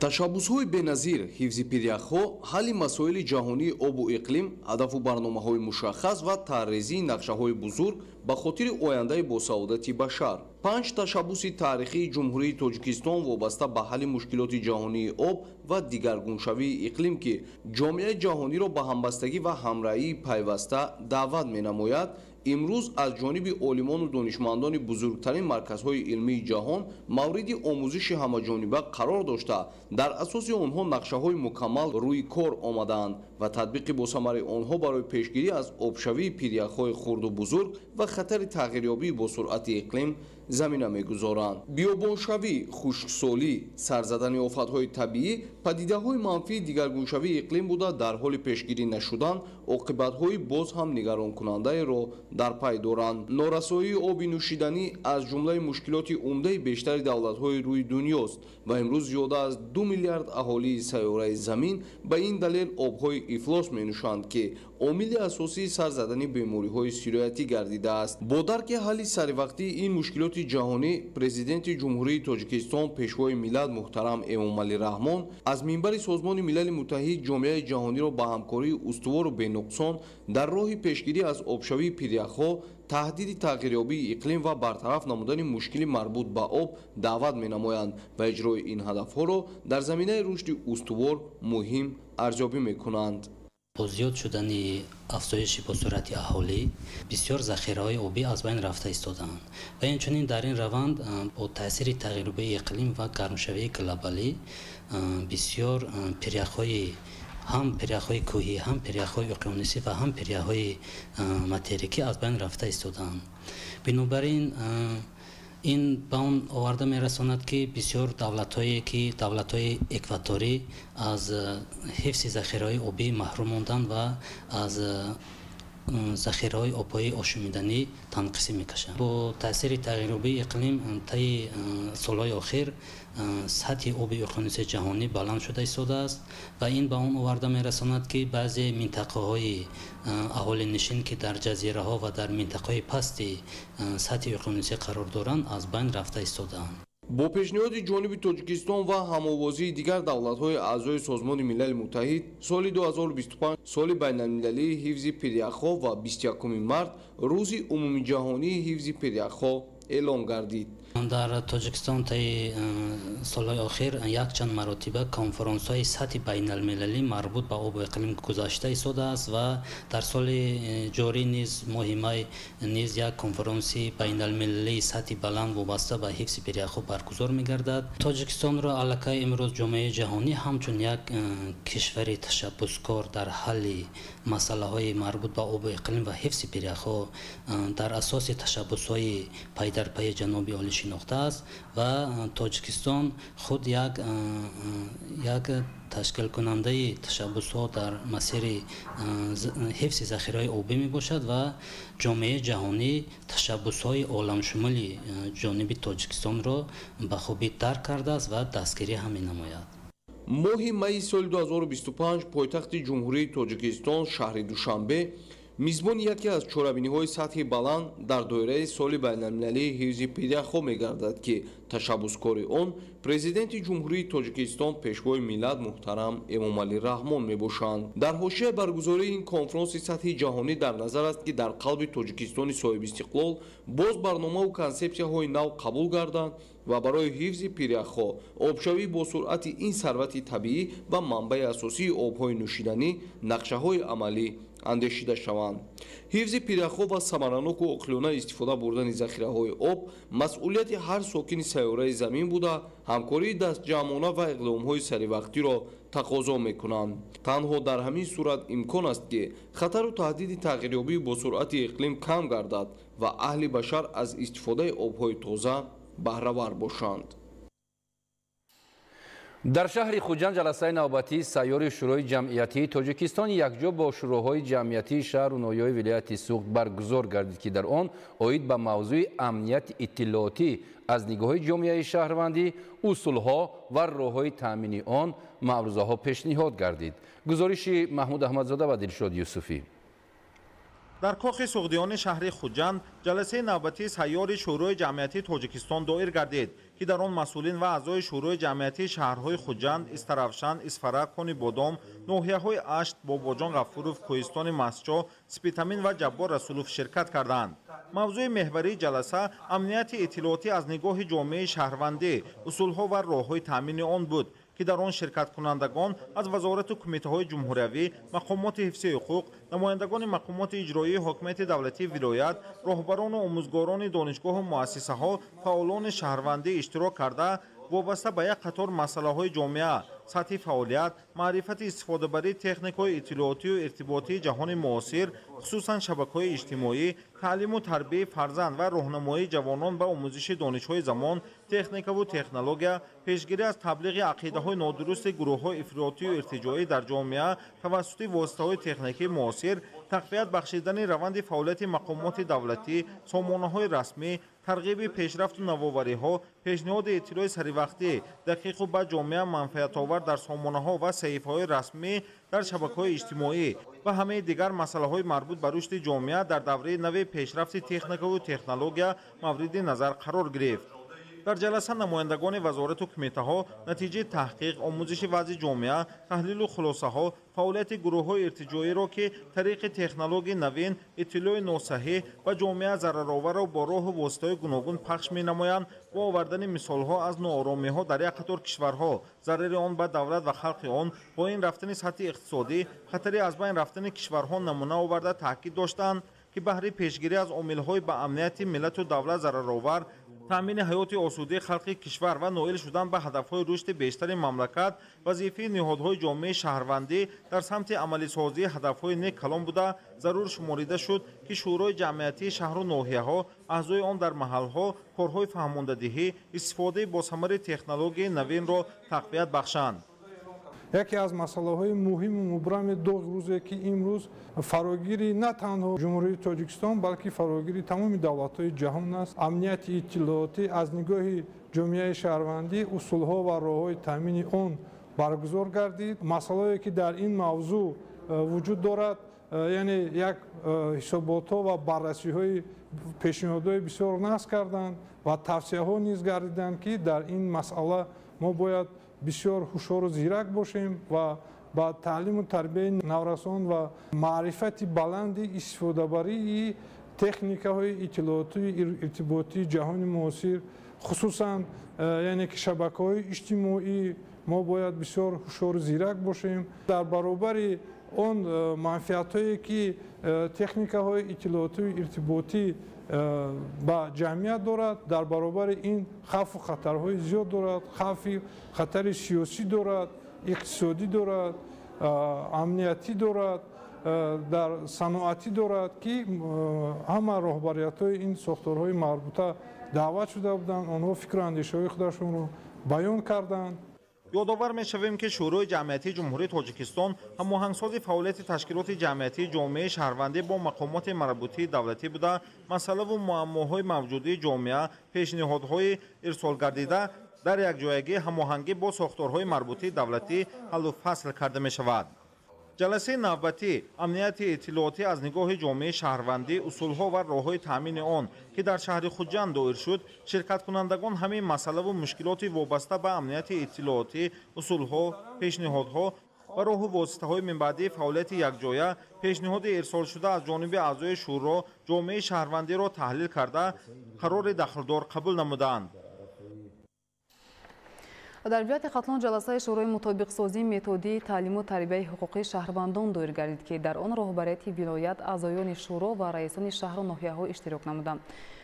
[SPEAKER 15] Ташаббусҳои беназир, ҳифзи пиряхҳо, ҳалли масоили ҷаҳонии обу иқлим, ҳадафу барномаҳои мушаххас ва тарҳрезии нақшаҳои бузург ба хотири ояндаи босаодати башар. 5 ташаббуси таърихии Ҷумҳурии Тоҷикистон вобаста ба ҳалли мушкилоти ҷаҳонии об ва дигаргуншавии иқлим, ки ҷомеаи ҷаҳониро ба ҳамбастагӣ ва ҳамраҳии пайваста даъват менамояд, имрӯз аз ҷониби олимону донишмандони бузургтарин марказҳои илмии ҷаҳон мавриди омӯзиши ҳамаҷониба қарор дошта, дар асоси онҳо нақшаҳои мукаммал рӯи кор омадаанд ва татбиқи босамари онҳо барои пешгирӣ аз обшавии пиряхҳои хурду бузург ва хатари тағйирёбии босуръати иқлим замина мегузоранд. Биёбоншавӣ, хушксолӣ, сар задани офатҳои табиӣ падидаҳои манфии дигаргуншавии иқлим буда, дар ҳоли пешгирӣ нашудан оқибатҳои боз ҳам нигаронкунандаеро дар пай доранд. Норасоии оби нӯшиданӣ аз ҷумлаи мушкилоти умдаи бештари давлатҳои рӯи дунёст ва имрӯз зиёда аз 2 миллиард аҳолии сайёраи замин ба ин далел обҳои ифлос менӯшанд, ки омили асосии сар задани бемориҳои сироятӣ гардидааст. Бо дарки ҳалли саривақтии ин мушкилоти ҷаҳонӣ, Президенти Ҷумҳурии Тоҷикистон, Пешвои миллат муҳтарам Эмомалӣ Раҳмон аз минбари Созмони Милали Муттаҳид ҷомеаи ҷаҳониро ба ҳамкории устувору бенуқсон дар роҳи пешгирӣ аз обшавии пиряхҳо, таҳдиди тағйирёбии иқлим ва бартараф намудани мушкили марбут ба об даъват менамоянд ва иҷрои ин ҳадафҳоро дар заминаи рушди устувор муҳим арзёбӣ мекунанд.
[SPEAKER 12] Бо зиёд шудани афзоиши босуръати аҳолӣ бисёр захираҳои обӣ аз байн рафта истодаанд ва инчунин дар ин раванд бо таъсири тағйирёбии иқлим ва гармшавии глобалӣ бисёр пиряхҳои ҳам пиряхҳои кӯҳӣ, ҳам пиряхҳои уқёнусӣ ва ҳам пиряхҳои материкӣ аз байн рафта истодаанд. Бинобар ин ин ба он оварда мерасонад, ки бисёр давлатҳое ки давлатҳои экваторӣ аз ҳифзи захираҳои обӣ маҳрум монданд ва аз захираҳои обҳои ошомиданӣ танқисӣ мекашанд. Бо таъсири тағйирёбии иқлим таи солҳои охир сатҳи оби уқёнуси ҷаҳонӣ баланд шуда истодааст ва ин ба он оварда мерасонад, ки баъзе минтақаҳои аҳолинишин, ки дар ҷазираҳо ва дар минтақаҳои пасти сатҳи уқёнусӣ қарор доранд, аз байн рафта истодаанд.
[SPEAKER 15] Бо пешниҳоди ҷониби Тоҷикистон ва ҳамовозии дигар давлатҳои аъзои Созмони Милали Муттаҳид соли 2025 соли байналмилалии ҳифзи пиряхҳо ва 21 март рӯзи умумиҷаҳонии ҳифзи пиряхҳо эълон гардид.
[SPEAKER 12] Дар Тоҷикистон таи солҳои охир якчанд маротиба конференсҳои сатҳи байналмилалӣ марбут ба обу иқлим гузашта истодааст ва дар соли ҷорӣ низ моҳи май низ як конференси байналмилалии сатҳи баланд вобаста ба ҳифзи пиряхҳо баргузор мегардад. Тоҷикистонро аллакай имрӯз ҷомеаи ҷаҳонӣ ҳамчун як кишвари ташаббускор дар ҳалли масъалаҳои марбут ба обу иқлим ва ҳифзи пиряхҳо дар асоси ташаббусҳои пайдарпайи ҷаноби олӣ шинохтааст ва Тоҷикистон худ як ташкилкунандаи ташаббусҳо дар масири ҳифзи захираҳои обӣ мебошад ва ҷомеаи ҷаҳонӣ ташаббусҳои оламшумули ҷониби Тоҷикистонро ба хубӣ дарк кардааст ва дастгирӣ ҳам менамояд.
[SPEAKER 15] Моҳи майи соли 2025 пойтахти Ҷумҳурии Тоҷикистон шаҳри Душанбе мизбони яке аз чорабиниҳои сатҳи баланд дар доираи соли байналмилалии ҳифзи пиряхҳо мегардад, ки ташаббускори он Президенти Ҷумҳурии Тоҷикистон, Пешвои миллат муҳтарам Эмомалӣ Раҳмон мебошанд. Дар ҳошияи баргузории ин конфронси сатҳи ҷаҳонӣ дар назар аст, ки дар қалби Тоҷикистони соҳибистиқлол боз барномаву консепсияҳои нав қабул гарданд ва барои ҳифзи пиряхҳо, обшавӣ бо суръати ин сарвати табиӣ ва манбаи асосии обҳои нӯшиданӣ нақшаҳои амалӣ андешида шаванд. Ҳифзи пиряхҳо ва самараноку оқилона истифода бурдани захираҳои об масъулияти ҳар сокини сайёраи замин буда, ҳамкории дастҷамъона ва иқдомҳои саривақтиро тақозо мекунанд. Танҳо дар ҳамин сурат имкон аст, ки хатару таҳдиди тағйирёбӣ бо суръати иқлим кам гардад ва аҳли башар аз истифодаи обҳои тоза баҳравар бошанд.
[SPEAKER 8] Дар шаҳри Хуҷанд ҷаласаи навбатии сайёри Шӯрои ҷамъиятии Тоҷикистон якҷо бо шӯроҳои ҷамъиятии шаҳру ноҳияҳои вилояти Суғд баргузор гардид, ки дар он оид ба мавзӯи амнияти иттилоотӣ аз нигоҳи ҷомеаи шаҳрвандӣ, усулҳо ва роҳҳои таъмини он маърузаҳо пешниҳод гардид. Гузориши Маҳмуд Аҳмадзода ва Дилшод Юсуфӣ.
[SPEAKER 16] Дар кохи Суғдиёни шаҳри Хуҷанд ҷаласаи навбатии сайёри Шӯрои ҷамъиятии Тоҷикистон доир гардид, ки дар он масъулин ва аъзои Шӯрои ҷамъиятии шаҳрҳои Хуҷанд, Истаравшан, Исфара, Конибодом, ноҳияҳои Ашт, Бобоҷон Ғафуров, Кӯҳистони Мастчоҳ, Спитамин ва Ҷаббор Расулов ширкат карданд. Мавзӯи меҳварии ҷаласа амнияти иттилоотӣ аз нигоҳи ҷомеаи шаҳрвандӣ, усулҳо ва роҳҳои таъмини он буд, ки дар он ширкаткунандагон аз вазорату кумитаҳои ҷумҳуриявӣ, мақомоти ҳифзи ҳуқуқ, намояндагони мақомоти иҷроии ҳокимияти давлатии вилоят, роҳбарону омӯзгорони донишгоҳу муассисаҳо, фаъолони шаҳрвандӣ иштирок карда, вобаста ба як қатор масъалаҳои ҷомеа, Сатҳи фаъолият, маърифати истифодабарии техникаҳои иттилоотию иртиботии ҷаҳони муосир, хусусан шабакаҳои иҷтимоӣ, таълиму тарбияи фарзанд ва роҳнамоии ҷавонон ба омӯзиши донишҳои замон, техникаву технология, пешгирӣ аз таблиғи ақидаҳои нодурусти гурӯҳҳои ифротию иртиҷоӣ дар ҷомеа тавассути воситаҳои техникии муосир, тақвият бахшидани раванди фаъолияти мақомоти давлатӣ, сомонаҳои расмӣ, тарғиби пешрафту навовариҳо, пешниҳоди иттилои саривақтӣ, дақиқу ба ҷомеа манфиатовар дар сомонаҳо ва саҳифаҳои расмӣ дар шабакаҳои иҷтимоӣ ва ҳамаи дигар масъалаҳои марбут ба рушди ҷомеа дар давраи нави пешрафти техникаву технология мавриди назар қарор гирифт. Дар ҷаласа намояндагони вазорату кумитаҳо натиҷаи таҳқиқ, омӯзиши вазъи ҷомеа, таҳлилу хулосаҳо, фаъолияти гурӯҳҳои иртиҷоиро, ки тариқи технологияи навин иттилои носаҳеҳ ва ҷомеа зарароварро бо роҳу воситаҳои гуногун пахш менамоянд, бо овардани мисолҳо аз нооромиҳо дар як қатор кишварҳо, зарари он ба давлат ва халқи он, поин рафтани сатҳи иқтисодӣ, хатари аз байн рафтани кишварҳо намуна оварда таъкид доштанд, ки баҳри пешгирӣ аз омилҳои ба амнияти миллату давлат зараровар, таъмини ҳаёти осудаи халқи кишвар ва ноил шудан ба ҳадафҳои рушди бештари мамлакат, вазифаи ниҳодҳои ҷомеаи шаҳрвандӣ дар самти амалисозии ҳадафҳои нек калон буда, зарур шуморида шуд, ки шӯрои ҷамъиятии шаҳру ноҳияҳо, аъзои он дар маҳалҳо корҳои фаҳмондадиҳӣ, истифодаи босамари технологияи навинро тақвият бахшанд.
[SPEAKER 17] Яке аз масъалаҳои муҳиму мубрами доғи рӯзе, ки имрӯз фарогири на танҳо Ҷумҳурии Тоҷикистон, балки фарогири тамоми давлатҳои ҷаҳон аст, амнияти иттилоотӣ аз нигоҳи ҷомеаи шаҳрвандӣ, усулҳо ва роҳҳои таъмини он баргузор гардид. Масъалаҳое, ки дар ин мавзӯъ вуҷуд дорад, яъне як ҳисоботҳо ва баррасиҳои пешниҳодҳои бисёр насб карданд ва тавсияҳо низ гардиданд, ки дар ин масъала мо бояд бисёр ҳушёру зирак бошем ва ба таълиму тарбияи наврасон ва маърифати баланди истифодабарии техникаҳои иттилоотию иртиботии ҷаҳони муосир, хусусан яъне ки шабакаҳои иҷтимоӣ, мо бояд бисёр ҳушёру зирак бошем. Дар баробари он манфиатҳое, ки техникаҳои иттилоотию иртиботӣ ба ҷамъият дорад, дар баробари ин хавфу хатарҳои зиёд дорад, хавфи хатари сиёсӣ дорад, иқтисодӣ дорад, амниятӣ дорад, дар саноатӣ дорад, ки ҳама роҳбариятҳои ин сохторҳои марбута даъват шуда буданд, онҳо фикру андешаҳои худашонро баён карданд.
[SPEAKER 16] Ёдовар мешавем, ки Шӯрои ҷамъиятии Ҷумҳурии Тоҷикистон ҳамоҳангсози фаъолияти ташкилоти ҷамъиятии ҷомеаи шаҳрвандӣ бо мақомоти марбутии давлатӣ буда, масъалаву муаммоҳои мавҷудии ҷомеа, пешниҳодҳои ирсолгардида дар якҷоягӣ ҳамоҳангӣ бо сохторҳои марбутии давлатӣ ҳаллу фасл карда мешавад. Ҷаласаи навбатӣ амнияти иттилоотӣ аз нигоҳи ҷомеаи шаҳрвандӣ, усулҳо ва роҳҳои таъмини он, ки дар шаҳри Хуҷанд доир шуд, ширкаткунандагон ҳамин масъалаву мушкилоти вобаста ба амнияти иттилоотӣ, усулҳо, пешниҳодҳо ва роҳу воситаҳои минбаъдии фаъолияти якҷоя, пешниҳоди ирсолшуда аз ҷониби аъзои шӯро, ҷомеаи шаҳрвандиро таҳлил карда, қарори дахлдор қабул намуданд.
[SPEAKER 7] Дар вилояти Хатлон ҷаласаи Шӯрои мутобиқсозии методии таълиму тарбияи ҳуқуқии шаҳрвандон доир гардид, ки дар он роҳбарияти вилоят, аъзоёни шӯро ва раисони шаҳру ноҳияҳо иштирок намуданд.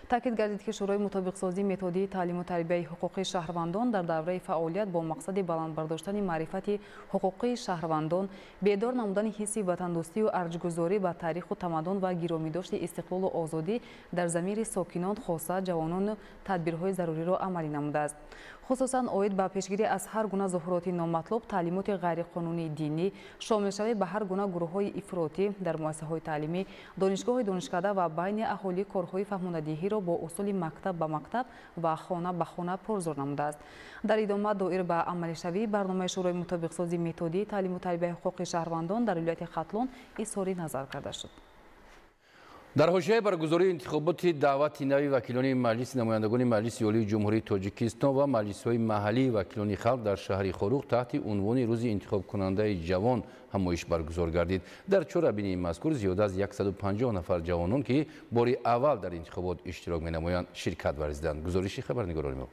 [SPEAKER 7] Таъкид гардид, ки Шӯрои мутобиқсозии методии таълиму тарбияи ҳуқуқии шаҳрвандон дар давраи фаъолият бо мақсади баланд бардоштани маърифати ҳуқуқии шаҳрвандон, бедор намудани ҳисси ватандӯстию арҷгузорӣ ба таъриху тамаддун ва гиромидошти истиқлолу озодӣ дар замири сокинон, хоса ҷавонону тадбирҳои заруриро амалӣ намудааст. Хусусан оид ба пешгирӣ аз ҳар гуна зуҳуроти номатлуб, таълимоти ғайриқонунии динӣ, шомилшавӣ ба ҳар гуна гурӯҳҳои ифротӣ дар муассисаҳои таълимӣ, донишгоҳи донишкада ва байни аҳолӣ корҳои фаҳмондадиҳиро бо усули мактаб ба мактаб ва хона ба хона пурзур намудааст. Дар идома доир ба амалишавии барномаи Шӯрои мутобиқсозии методии таълиму тарбияи ҳуқуқи шаҳрвандон дар вилояти Хатлон изҳори назар карда шуд.
[SPEAKER 8] Дар ҳошияи баргузории интихоботи даъвати нави вакилони Маҷлиси намояндагони Маҷлиси Олии Ҷумҳурии Тоҷикистон ва маҷлисҳои маҳаллии вакилони халқ дар шаҳри Хоруғ таҳти унвони Рӯзи интихобкунандаи ҷавон ҳамоиш баргузор гардид. Дар чорабинии мазкур зиёда аз 150 нафар ҷавонон, ки бори аввал дар интихобот иштирок менамоянд, ширкат варзиданд. Гузориши хабарнигорони мо.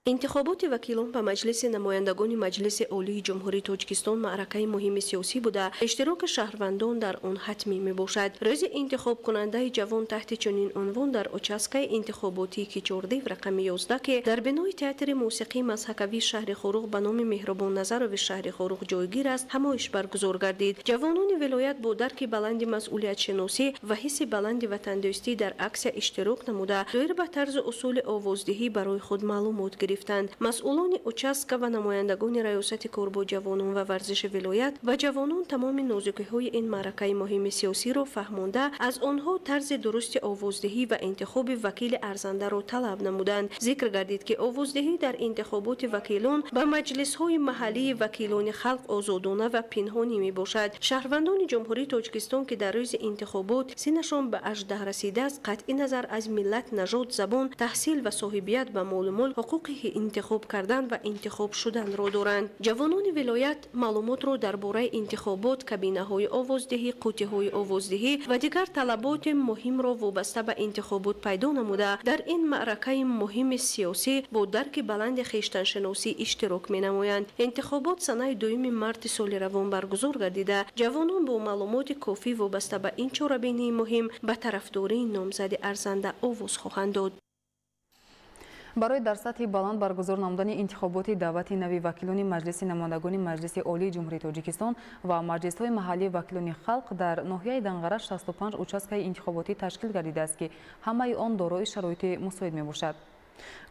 [SPEAKER 18] Интихоботи вакилон ба Маҷлиси намояндагони Маҷлиси Олии Ҷумҳурии Тоҷикистон маъракаи муҳими сиёсӣ буда, иштироки шаҳрвандон дар он ҳатмӣ мебошад. Рӯзи интихобкунандаи ҷавон таҳти чунин унвон дар участкаи интихоботии Кичордив рақами 11, ки дар бинои театри мусиқии мазҳакавии шаҳри Хоруғ ба номи Меҳрубон Назарови шаҳри Хоруғ ҷойгир аст, ҳамоиш баргузор гардид. Ҷавонони вилоят бо дарки баланди масъулиятшиносӣ ва ҳисси баланди ватандӯстӣ дар аксия иштирок намуда, доир ба тарзу усули овоздиҳӣ барои худ маълумот гирифт. Масъулони участка ва намояндагони раёсати кор бо ҷавонон ва варзиши вилоят ба ҷавонон тамоми нозукиҳои ин маъракаи муҳими сиёсиро фаҳмонда, аз онҳо тарзи дурусти овоздиҳӣ ва интихоби вакили арзандаро талаб намуданд. Зикр гардид, ки овоздиҳӣ дар интихоботи вакилон ба маҷлисҳои маҳаллии вакилони халқ озодона ва пинҳонӣ мебошад. Шаҳрвандони Ҷумҳурии Тоҷикистон, ки дар рӯзи интихобот синнашон ба 18 расидааст, қатъи назар аз миллат, нажод, забон, таҳсил ва соҳибият ба молу мулк, ҳуқуқи интихоб кардан ва интихоб шуданро доранд. Ҷавонони вилоят маълумотро дар бораи интихобот, кабинаҳои овоздиҳӣ, қутиҳои овоздиҳӣ ва дигар талаботи муҳимро вобаста ба интихобот пайдо намуда, дар ин маъракаи муҳими сиёсӣ бо дарки баланди хештаншиносӣ иштирок менамоянд. Интихобот санаи 2 марти соли равон баргузор гардида, ҷавонон бо маълумоти кофӣ вобаста ба ин чорабинии муҳим ба тарафдории номзади арзанда овоз хоҳанд дод.
[SPEAKER 7] Барои дар сатҳи баланд баргузор намудани интихоботи даъвати нави вакилони Маҷлиси намояндагони Маҷлиси Олии Ҷумҳурии Тоҷикистон ва маҷлисҳои маҳаллии вакилони халқ дар ноҳияи Данғара 65 участкаи интихоботӣ ташкил гардидааст, ки ҳамаи он дорои шароити мусоид мебошад.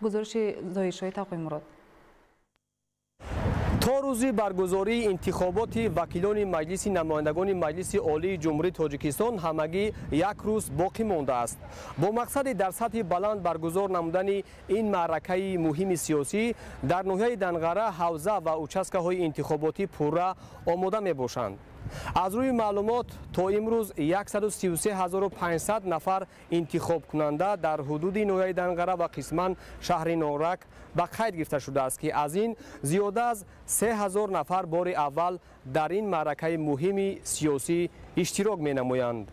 [SPEAKER 7] Гузориши Зоҳиршоҳи Тақвимурод.
[SPEAKER 10] То рӯзи баргузории интихоботи вакилони Маҷлиси намояндагони Маҷлиси Олии Ҷумҳурии Тоҷикистон ҳамагӣ як рӯз боқӣ мондааст. Бо мақсади дар сатҳи баланд баргузор намудани ин маъракаи муҳими сиёсӣ дар ноҳияи Данғара ҳавза ва участкаҳои интихоботӣ пурра омода мебошанд. Аз рӯи маълумот то имрӯз 133 500 нафар интихобкунанда дар ҳудуди ноҳияи Данғара ва қисман шаҳри Норак ба қайд гирифта шудааст, ки аз ин зиёда аз 3000 нафар бори аввал дар ин маъракаи муҳими сиёсӣ иштирок менамоянд.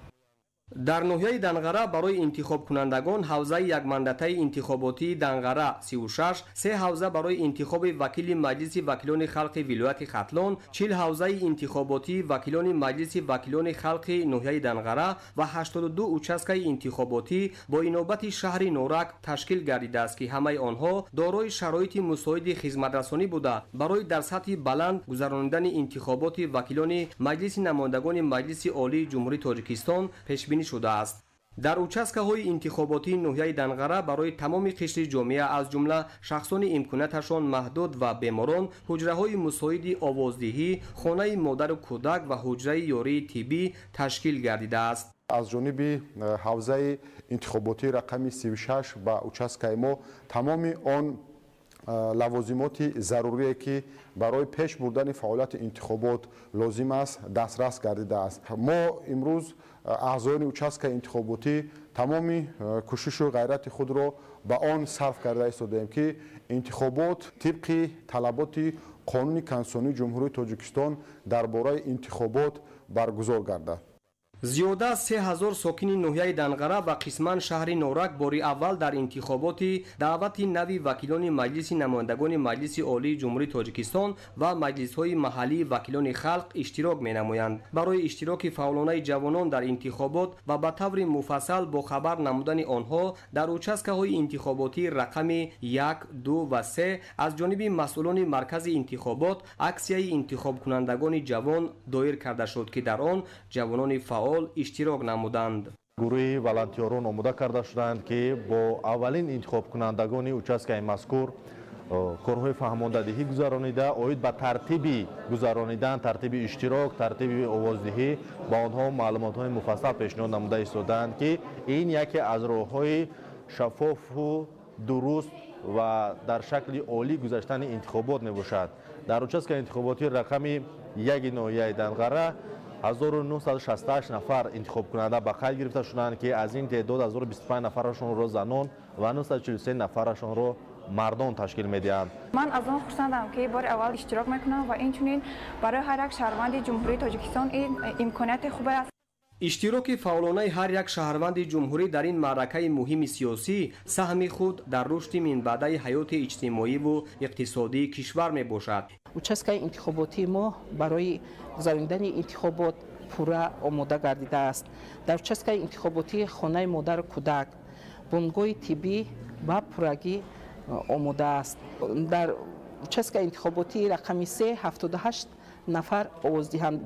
[SPEAKER 10] Дар ноҳияи Данғара барои интихобкунандагон ҳавзаи якмандатаи интихоботии Данғара 36, се ҳавза барои интихоби вакили Маҷлиси вакилони халқи вилояти Хатлон, 40 ҳавзаи интихоботии вакилони Маҷлиси вакилони халқи ноҳияи Данғара ва 82 участкаи интихоботӣ бо инобати шаҳри Норак ташкил гардидааст, ки ҳамаи онҳо дорои шароити мусоиди хизматрасонӣ буда, барои дар сатҳи баланд гузаронидани интихоботи вакилони Маҷлиси намояндагони Маҷлиси Олии Ҷумҳурии Тоҷикистон пешбинӣ шудааст. Дар участкаҳои интихоботии ноҳияи Данғара барои тамоми қишри ҷомеа, аз ҷумла шахсони имконияташон маҳдуд ва беморон, ҳуҷраҳои мусоиди овоздиҳӣ, хонаи модару кӯдак ва ҳуҷраи ёрии тиббӣ ташкил гардидааст.
[SPEAKER 19] Аз ҷониби ҳавзаи интихоботии рақами 36 ба участкаи мо тамоми он лавозимоти зарурие, ки барои пеш бурдани фаъолияти интихобот лозим аст, дастрас гардидааст. Мо имрӯз, аъзоёни участкаи интихоботӣ, тамоми кӯшишу ғайрати худро ба он сарф карда истодаем, ки интихобот тибқи талаботи қонуни конститутсионии Ҷумҳурии Тоҷикистон дар бораи интихобот баргузор гардад.
[SPEAKER 10] Зиёда аз 3000 сокини ноҳияи Данғара ва қисман шаҳри Норак бори аввал дар интихоботи даъвати нави вакилони Маҷлиси намояндагони Маҷлиси Олии Ҷумҳурии Тоҷикистон ва маҷлисҳои маҳаллии вакилони халқ иштирок менамоянд. Барои иштироки фаъолонаи ҷавонон дар интихобот ва ба таври муфассал бохабар намудани онҳо дар участкаҳои интихоботии рақами 1, 2 ва 3 аз ҷониби масъулони маркази интихобот аксияи интихобкунандагони ҷавон доир карда шуд, ки дар он ҷавонони фаъол иштирок намуданд.
[SPEAKER 16] Гурӯҳи волонтёрон омода карда шудаанд, ки бо аввалин интихобкунандагони участкаи мазкур корҳои фаҳмондадиҳӣ гузаронида, оид ба тартиби гузаронидан, тартиби иштирок, тартиби овоздиҳӣ ба онҳо маълумотҳои муфассал пешниҳод намуда истодаанд, ки ин яке аз роҳҳои шаффофу дуруст ва дар шакли олӣ гузаштани интихобот мебошад. Дар участкаи интихоботии рақами 1-и ноҳияи Данғара 1968 нафар интихобкунанда ба қайд гирифта шуданд, ки аз ин теъдод 1025 нафарашонро занон ва 943 нафарашонро мардон ташкил медиҳанд.
[SPEAKER 20] Ман аз он хурсандам, ки бори аввал иштирок мекунам ва инчунин барои ҳар як шаҳрванди Ҷумҳурии Тоҷикистон ин имконияти хубе аст.
[SPEAKER 10] Иштироки фаъолонаи ҳар як шаҳрванди ҷумҳурӣ дар ин маъракаи муҳими сиёсӣ саҳми худ дар рушди минбаъдаи ҳаёти иҷтимоиву иқтисодии кишвар мебошад.
[SPEAKER 21] Участкаи интихоботии мо барои гузаронидани интихобот пурра омода гардидааст. Дар участкаи интихоботӣ хонаи модару кӯдак, бунгоҳи тиббӣ ба пуррагӣ омода аст. Дар участкаи интихоботии рақами 3 78 нафар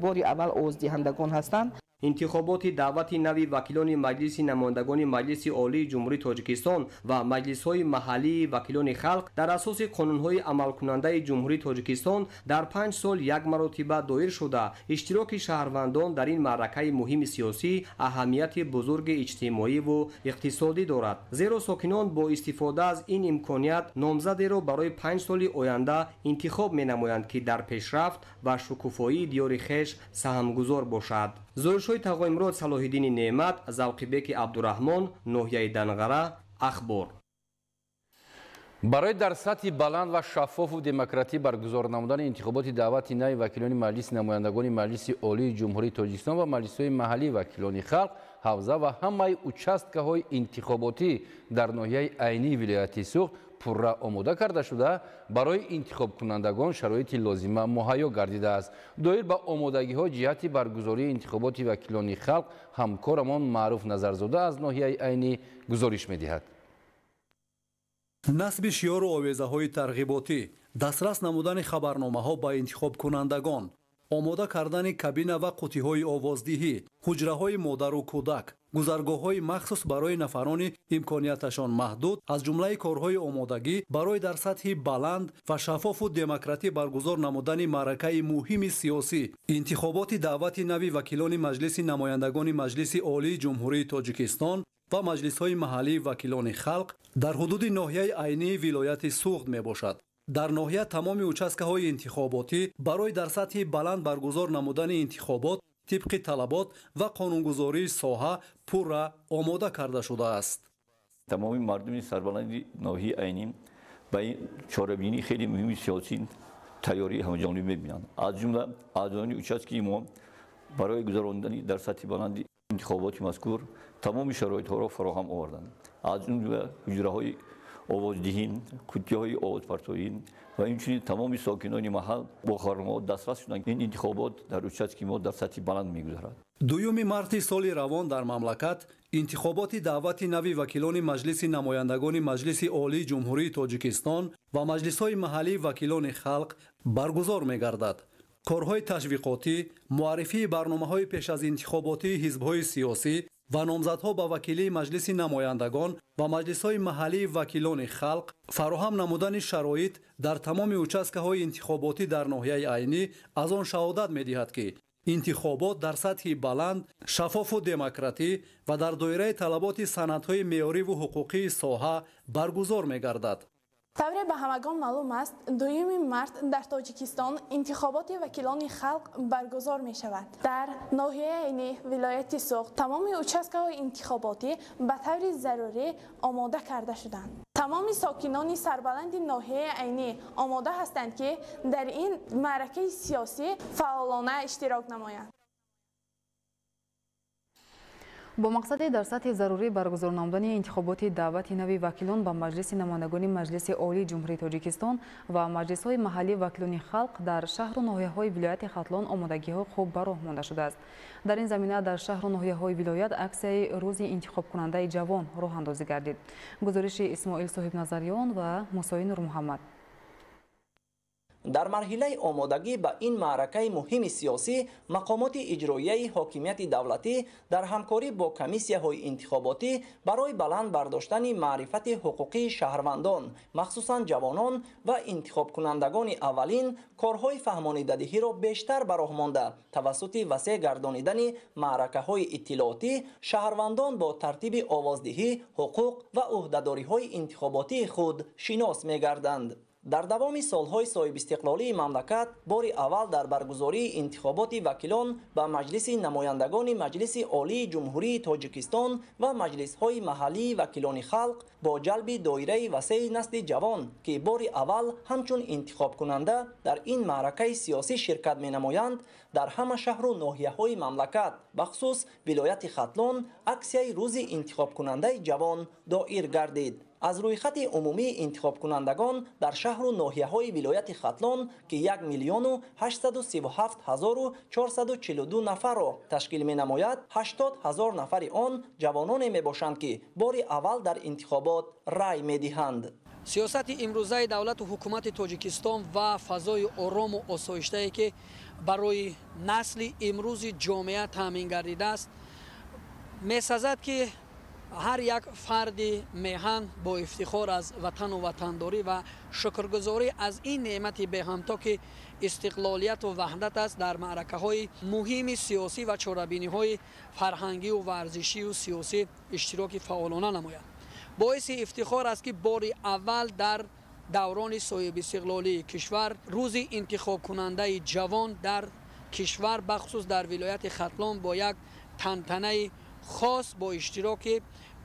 [SPEAKER 21] бори аввал овоздиҳандагон ҳастанд.
[SPEAKER 10] Интихоботи даъвати нави вакилони Маҷлиси намояндагони Маҷлиси Олии Ҷумҳурии Тоҷикистон ва маҷлисҳои маҳаллии вакилони халқ дар асоси қонунҳои амалкунандаи Ҷумҳурии Тоҷикистон дар 5 сол як маротиба доир шуда, иштироки шаҳрвандон дар ин маъракаи муҳими сиёсӣ аҳамияти бузурги иҷтимоиву иқтисодӣ дорад. Зеро сокинон бо истифода аз ин имконият номзадеро барои 5 соли оянда интихоб менамоянд, ки дар пешрафт ва шукуфоии диёри хеш саҳмгузор бошад. Зоиршоҳи Тағоимурод, Салоҳиддини Неъмат, Завқибеки Абдураҳмон, ноҳияи Данғара, Ахбор.
[SPEAKER 8] Барои дар сатҳи баланд ва шаффофу демократӣ баргузор намудани интихоботи даъвати нави вакилони Маҷлиси намояндагони Маҷлиси Олии Ҷумҳурии Тоҷикистон ва маҷлисҳои маҳаллии вакилони халқ, ҳавза ва ҳамаи участкаҳои интихоботӣ дар ноҳияи Айнии вилояти Суғд пурра омода карда шуда, барои интихобкунандагон шароити лозима муҳайё гардидааст. Доир ба омодагиҳо ҷиҳати баргузории интихоботи вакилони халқ ҳамкорамон Маъруф Назарзода аз ноҳияи Айнӣ гузориш медиҳад.
[SPEAKER 22] Насби шиёру овезаҳои тарғиботӣ, дастрас намудани хабарномаҳо ба интихобкунандагон, омода кардани кабина ва қутиҳои овоздиҳӣ, ҳуҷраҳои модару кӯдак, гузаргоҳҳои махсус барои нафарони имконияташон маҳдуд аз ҷумлаи корҳои омодагӣ барои дар сатҳи баланд ва шаффофу демократӣ баргузор намудани маъракаи муҳими сиёсӣ, интихоботи даъвати нави вакилони Маҷлиси намояндагони Маҷлиси Олии Ҷумҳурии Тоҷикистон ва маҷлисҳои маҳаллии вакилони халқ дар ҳудуди ноҳияи Айнии вилояти Суғд мебошад. Дар ноҳия тамоми участкаҳои интихоботӣ барои дар сатҳи баланд баргузор намудани интихобот тибқи талабот ва қонунгузории соҳа пурра омода карда шудааст.
[SPEAKER 23] Тамоми мардуми сарбаланди ноҳияи Айнӣ ба ин чорабинии хеле муҳими сиёсӣ тайёрии ҳамаҷониб мебинанд. Аз ҷумла аъзоёни участкии мо барои гузарондани дар сатҳи баланди интихоботи мазкур тамоми шароитҳоро фароҳам оварданд. Аз ҷумла ҳуҷраҳои овоздиҳӣ, қуттиҳои овозпартоӣ ва инчунин тамоми сокинони маҳал бо хабарномаҳо дастрас шуданд. Ин интихобот дар участки мо дар сатҳи баланд мегузарад.
[SPEAKER 22] 2 марти соли равон дар мамлакат интихоботи даъвати нави вакилони Маҷлиси намояндагони Маҷлиси Олии Ҷумҳурии Тоҷикистон ва маҷлисҳои маҳаллии вакилони халқ баргузор мегардад. Корҳои ташвиқотӣ, муаррифии барномаҳои пеш аз интихоботии ҳизбҳои сиёсӣ ва номзадҳо ба вакилии Маҷлиси намояндагон ва маҷлисҳои маҳаллии вакилони халқ, фароҳам намудани шароит дар тамоми участкаҳои интихоботӣ дар ноҳияи Айнӣ аз он шаҳодат медиҳад, ки интихобот дар сатҳи баланд, шаффофу демократӣ ва дар доираи талаботи санадҳои меъёриву ҳуқуқии соҳа баргузор мегардад.
[SPEAKER 24] Тавре ба ҳамагон маълум аст, 2 март дар Тоҷикистон интихоботи вакилони халқ баргузор мешавад. Дар ноҳияи Айнӣ вилояти Суғд тамоми участкаҳои интихоботӣ ба таври зарурӣ омода карда шуданд. Тамоми сокинони сарбаланди ноҳияи Айнӣ омода ҳастанд, ки дар ин маъракаи сиёсӣ фаъолона иштирок намоянд.
[SPEAKER 7] Бо мақсади дар сатҳи зарурӣ баргузор намудани интихоботи даъвати нави вакилон ба Маҷлиси намояндагони Маҷлиси Олии Ҷумҳурии Тоҷикистон ва маҷлисҳои маҳаллии вакилони халқ дар шаҳру ноҳияҳои вилояти Хатлон омодагиҳо хуб ба роҳ монда шудааст. Дар ин замина дар шаҳру ноҳияҳои вилоят аксияи рӯзи интихобкунандаи ҷавон роҳандозӣ гардид. Гузориши Исмоил Соҳибназарён ва Мусои Нурмуҳаммад.
[SPEAKER 25] Дар марҳилаи омодагӣ ба ин маъракаи муҳими сиёсӣ мақомоти иҷроияи ҳокимияти давлатӣ дар ҳамкорӣ бо комиссияҳои интихоботӣ барои баланд бардоштани маърифати ҳуқуқии шаҳрвандон, махсусан ҷавонон ва интихобкунандагони аввалин корҳои фаҳмонидадиҳиро бештар ба роҳ монда, тавассути васеъ гардонидани маъракаҳои иттилоотӣ шаҳрвандон бо тартиби овоздиҳӣ, ҳуқуқ ва ӯҳдадориҳои интихоботии худ шинос мегарданд. Дар давоми солҳои соҳибистиқлолии мамлакат бори аввал дар баргузории интихоботи вакилон ба Маҷлиси намояндагони Маҷлиси Олии Ҷумҳурии Тоҷикистон ва маҷлисҳои маҳаллии вакилони халқ бо ҷалби доираи васеи насли ҷавон, ки бори аввал ҳамчун интихобкунанда дар ин маъракаи сиёсӣ ширкат менамоянд, дар ҳама шаҳру ноҳияҳои мамлакат, бахусус вилояти Хатлон, аксияи рӯзи интихобкунандаи ҷавон доир гардид. Аз рӯйхати умумии интихобкунандагон дар шаҳру ноҳияҳои вилояти Хатлон, ки 1 837 442 нафарро ташкил менамояд, 80 ҳазор нафари он ҷавононе мебошанд, ки бори аввал дар интихобот рай медиҳанд.
[SPEAKER 1] Сиёсати имрӯзаи давлату ҳукумати Тоҷикистон ва фазои орому осоиштае, ки барои насли имрӯзи ҷомеа таъмин гардидааст, месазад, ки ҳар як фарди меҳан бо ифтихор аз ватану ватандорӣ ва шукргузорӣ аз ин неъмати беҳамто, ки истиқлолияту ваҳдат аст, дар маъракаҳои муҳими сиёсӣ ва чорабиниҳои фарҳангию варзишию сиёсӣ иштироки фаъолона намояд. Боиси ифтихор аст, ки бори аввал дар даврони соҳибистиқлолии кишвар рӯзи интихобкунандаи ҷавон дар кишвар, бахусус дар вилояти Хатлон, бо як тантанаи хос бо иштироки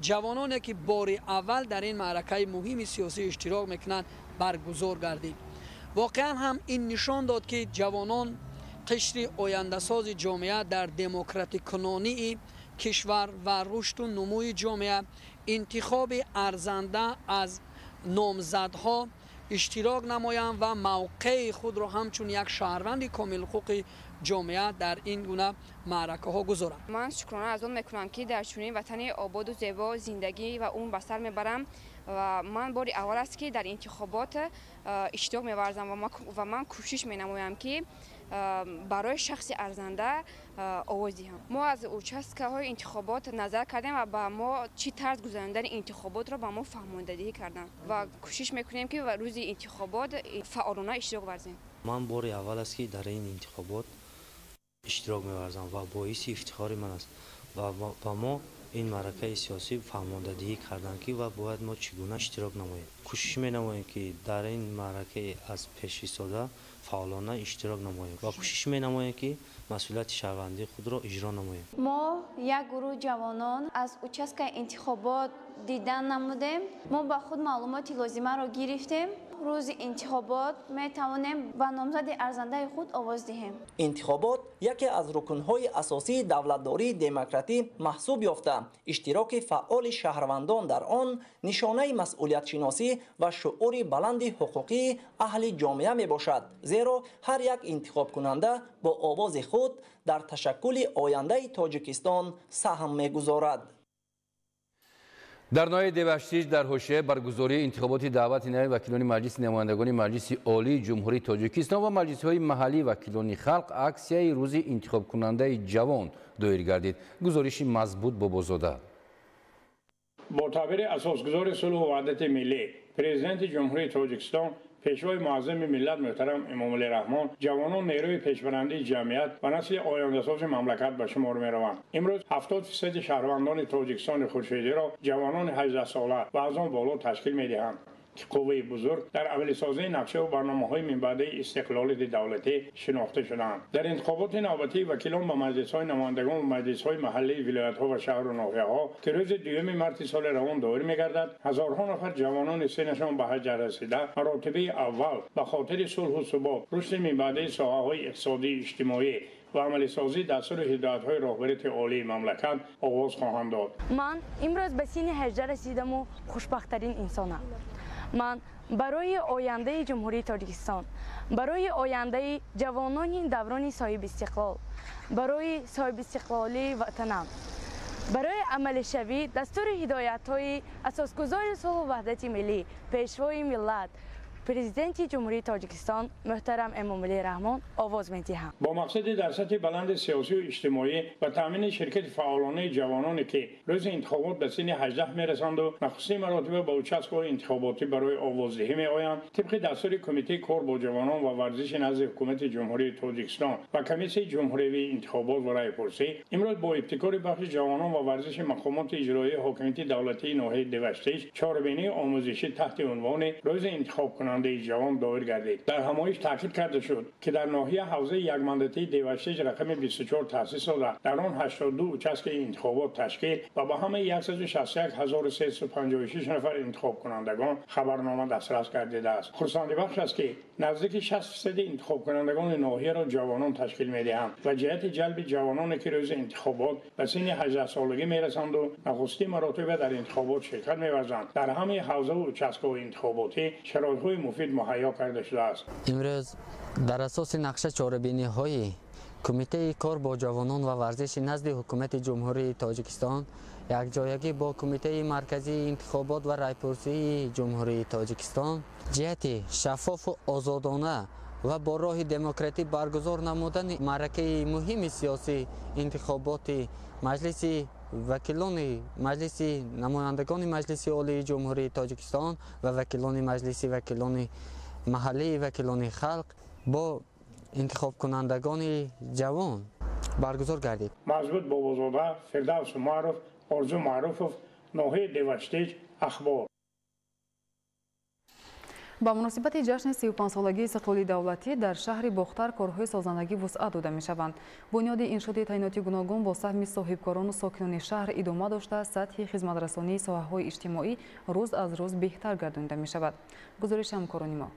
[SPEAKER 1] ҷавононе, ки бори аввал дар ин маъракаи муҳими сиёсӣ иштирок мекунанд, баргузор гардид. Воқеан ҳам ин нишон дод, ки ҷавонон қишри ояндасози ҷомеа дар демократикунонии кишвар ва рушду нумӯи ҷомеа, интихоби арзанда аз номзадҳо иштирок намоянд ва мавқеи худро ҳамчун як шаҳрванди комилҳуқуқи ҷомеа дар ин гуна маъракаҳо гузоранд.
[SPEAKER 20] Ман шукрона аз он мекунам, ки дар чунин ватани ободу зебо зиндагӣ ва умр ба сар мебарам ва ман бори аввал аст, ки дар интихобот иштирок меварзам ва ман кӯшиш менамоям, ки барои шахси арзанда овоз диҳам. Мо аз участкаҳои интихобот назар кардем ва ба мо чӣ тарз гузарондани интихоботро ба мо фаҳмондадиҳӣ карданд ва кӯшиш мекунем, ки рӯзи интихобот фаъолона иштирок варзем.
[SPEAKER 2] Ман бори аввал аст, ки дар ин интихобот иштирок меварзам ва боиси ифтихори ман аст ва ба мо ин маъракаи сиёсӣ фаҳмондадиҳӣ карданд, ки ва бояд мо чӣ гуна иштирок намоем. Кӯшиш менамоем, ки дар ин маъракаи аз пеш истода фаъолона иштирок намоем ва кӯшиш менамоем, ки масъулияти шаҳрвандии худро иҷро намоем.
[SPEAKER 5] Мо як гурӯҳ ҷавонон аз участкаи интихобот дидан намудем. Мо ба худ маълумоти лозимаро гирифтем. Рӯзи интихобот метавонем ба номзади арзандаи худ овоз диҳем.
[SPEAKER 25] Интихобот яке аз рукнҳои асосии давлатдории демократӣ маҳсуб ёфта, иштироки фаъоли шаҳрвандон дар он нишонаи масъулиятшиносӣ ва шуъури баланди ҳуқуқии аҳли ҷомеа мебошад, зеро ҳар як интихобкунанда бо овози худ дар ташаккули ояндаи Тоҷикистон саҳм мегузорад.
[SPEAKER 8] Дар ноҳияи Деваштич дар ҳошияи баргузории интихоботи даъвати нави вакилони Маҷлиси намояндагони Маҷлиси Олии Ҷумҳурии Тоҷикистон ва маҷлисҳои маҳаллии вакилони халқ аксияи рӯзи интихобкунандаи ҷавон доир гардид. Гузориши Мазбут Бобозода.
[SPEAKER 9] Бо таъбири асосгузори сулҳу ваҳдати миллӣ, Президенти Ҷумҳурии Тоҷикистон, Пешвои муаззами миллат муҳтарам Эмомалӣ Раҳмон, ҷавонон нерӯи пешбарандаи ҷамъият ва насли ояндасози мамлакат ба шумор мераванд. Имрӯз 70% шаҳрвандони Тоҷикистони хуршедиро ҷавонони 18сола ва аз он боло ташкил медиҳанд, ки қувваи бузург дар амалисозии нақшаву барномаҳои минбаъдаи истиқлолияти давлатӣ шинохта шудаанд. Дар интихоботи навбатии вакилон ба маҷлисҳои намояндагон ва маҷлисҳои маҳаллии вилоятҳо ва шаҳру ноҳияҳо, ки рӯзи 2 марти соли равон доир мегардад, ҳазорҳо нафар ҷавонони синнашон ба 18 расида маротибаи аввал ба хотири сулҳу субот, рушди минбаъдаи соҳаҳои иқтисодию иҷтимоӣ ва амалисозии дастуру ҳидоятҳои роҳбарияти олии мамлакат оғоз хоҳанд дод.
[SPEAKER 13] Ман имрӯз ба синни 18 расидаму хушбахттарин инсонам. Ман барои ояндаи Ҷумҳурии Тоҷикистон, барои ояндаи ҷавонони даврони соҳибистиқлол, барои соҳибистиқлолии ватанам, барои амалишавӣ дастури ҳидоятҳои асосгузори сулҳу ваҳдати миллӣ, Пешвои миллат, Президенти Ҷумҳурии Тоҷикистон муҳтарам Эмомалӣ Раҳмон овоз медиҳам.
[SPEAKER 9] Бо мақсади дар сатҳи баланди сиёсию иҷтимоӣ ва таъмини ширкати фаъолонаи ҷавононе, ки рӯзи интихобот ба синни 18 мерасанду нахустин маротиба ба участкаҳои интихоботӣ барои овоздиҳӣ меоянд, тибқи дастури Кумитаи кор бо ҷавонон ва варзиши назди Ҳукумати Ҷумҳурии Тоҷикистон ва Комиссияи ҷумҳуриявии интихобот ва райпурсӣ, имрӯз бо ибтикори бахши ҷавонон ва варзиши мақомоти иҷроии ҳокимияти давлатии ноҳияи Деваштич чорабинии омӯзишӣ таҳти унвони рӯзи интихобкунанда интихобкунандаи ҷавон доир гардид. Дар ҳамоиш таъкид карда шуд, ки дар ноҳия ҳавзаи якмандатии Деваштич рақами 24 таъсис дода, дар он 82 участкаи интихобот ташкил ва ба ҳамаи 161356 нафар интихобкунандагон хабарнома дастрас гардидааст. Хурсандибахш аст, ки наздики 60% интихобкунандагони ноҳияро ҷавонон ташкил медиҳанд ва ҷиҳати ҷалби ҷавононе, ки рӯзи интихобот ба синни 18 солагӣ мерасанду нахустин маротиба дар интихобот ширкат меварзанд, дар ҳамаи ҳавзаву участкаҳои интихоботӣ шароитҳои муфид муҳайё карда шудааст.
[SPEAKER 3] Имрӯз дар асоси нақша чорабиниҳои Кумитаи кор бо ҷавонон ва варзиши назди Ҳукумати Ҷумҳурии Тоҷикистон якҷоягӣ бо Кумитаи марказии интихобот ва райпурсии Ҷумҳурии Тоҷикистон ҷиҳати шаффофу озодона ва бо роҳи демократӣ баргузор намудани маъракаи муҳими сиёсӣ, интихоботи Маҷлиси вакилони Маҷлиси намояндагони Маҷлиси Олии Ҷумҳурии Тоҷикистон ва вакилони Маҷлиси вакилони маҳаллии вакилони халқ бо интихобкунандагони ҷавон баргузор гардид.
[SPEAKER 9] Мазбут Бобозода, Фирдавс Умаров, Орзу Маъруфов, ноҳияи Деваштич, Ахбор.
[SPEAKER 7] Ба муносибати ҷашни 35-солагии истиқлоли давлатӣ дар шаҳри Бохтар корҳои созандагӣ вусъат дода мешаванд. Бунёди иншооти таъиноти гуногун бо саҳми соҳибкорону сокинони шаҳр идома дошта, сатҳи хизматрасонии соҳаҳои иҷтимоӣ рӯз аз рӯз беҳтар гардонида мешавад. Гузориши ҳамкорони мо.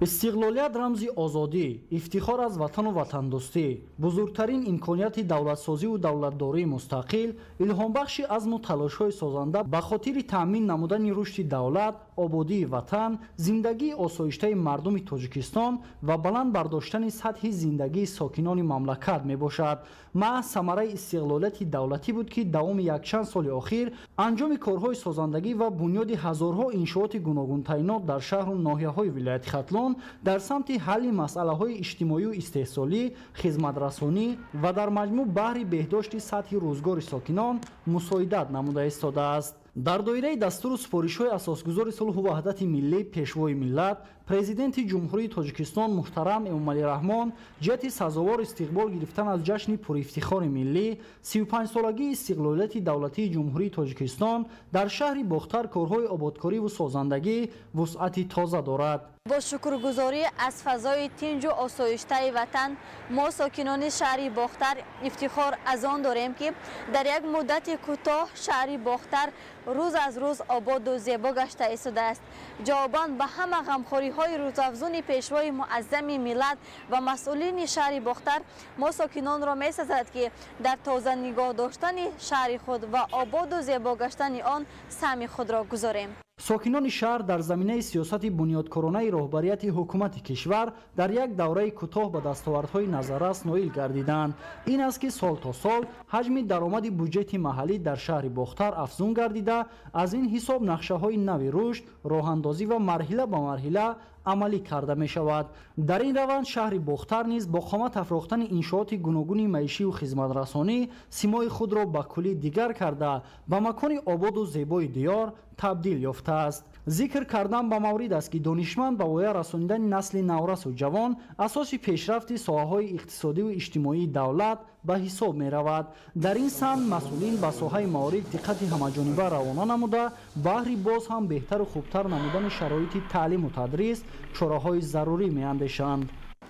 [SPEAKER 4] Истиқлолият рамзи озодӣ, ифтихор аз ватану ватандӯстӣ, бузургтарин имконияти давлатсозиву давлатдории мустақил, илҳомбахши азму талошҳои созанда ба хотири таъмин намудани рушди давлат, ободии ватан, зиндагии осоиштаи мардуми Тоҷикистон ва баланд бардоштани сатҳи зиндагии сокинони мамлакат мебошад. Маҳз самараи истиқлолияти давлатӣ буд, ки давоми якчанд соли охир анҷоми корҳои созандагӣ ва бунёди ҳазорҳо иншооти гуногунтаъинот дар шаҳру ноҳияҳои вилояти Хатлон дар самти ҳалли масъалаҳои иҷтимоию истеҳсолӣ, хизматрасонӣ ва дар маҷмӯъ баҳри беҳдошти сатҳи рӯзгори сокинон мусоидат намуда истодааст. Дар доираи дастуру супоришҳои асосгузори сулҳу ваҳдати миллӣ, Пешвои миллат, Президенти Ҷумҳурии Тоҷикистон муҳтарам Эмомалӣ Раҳмон, ҷиҳати сазовор истиқбол гирифтан аз ҷашни пурифтихори миллӣ, 35-солагии истиқлолияти давлатии Ҷумҳурии Тоҷикистон, дар шаҳри Бохтар корҳои ободкориву созандагӣ вусъати тоза дорад.
[SPEAKER 6] Бо шукргузорӣ аз фазои тинҷу осоиштаи ватан, мо сокинони шаҳри Бохтар ифтихор аз он дорем, ки дар як муддати кӯтоҳ шаҳри Бохтар рӯз аз рӯз ободу зебо гашта истодааст. Ҷавобан ба ҳама ғамхориҳои рӯзафзуни Пешвои муаззами миллат ва масъулини шаҳри Бохтар, мо сокинонро месазад, ки дар тоза нигоҳ доштани шаҳри худ ва ободу зебо гаштани он саҳми худро гузорем.
[SPEAKER 4] Сокинони шаҳр дар заминаи сиёсати бунёдкоронаи роҳбарияти ҳукумати кишвар дар як давраи кӯтоҳ ба дастовардҳои назаррас ноил гардиданд. Ин аст, ки сол то сол ҳаҷми даромади буҷети маҳаллӣ дар шаҳри Бохтар афзун гардида, аз ин ҳисоб нақшаҳои нави рушд роҳандозӣ ва марҳила ба марҳила амалӣ карда мешавад. Дар ин раванд шаҳри Бохтар низ бо қомат афрохтани иншооти гуногуни маишию хизматрасонӣ симои худро ба куллӣ дигар карда, ба макони ободу зебои диёр табдил ёфтааст. Зикр кардан ба маврид аст, ки донишманд ба воя расонидани насли наврасу ҷавон асоси пешрафти соҳаҳои иқтисодиву иҷтимоии давлат ба ҳисоб меравад. Дар ин самт масъулин ба соҳаи маориф диққати ҳамаҷониба равона намуда, баҳри боз ҳам беҳтару хубтар намудани шароити таълиму тадрис чораҳои зарурӣ меандешанд.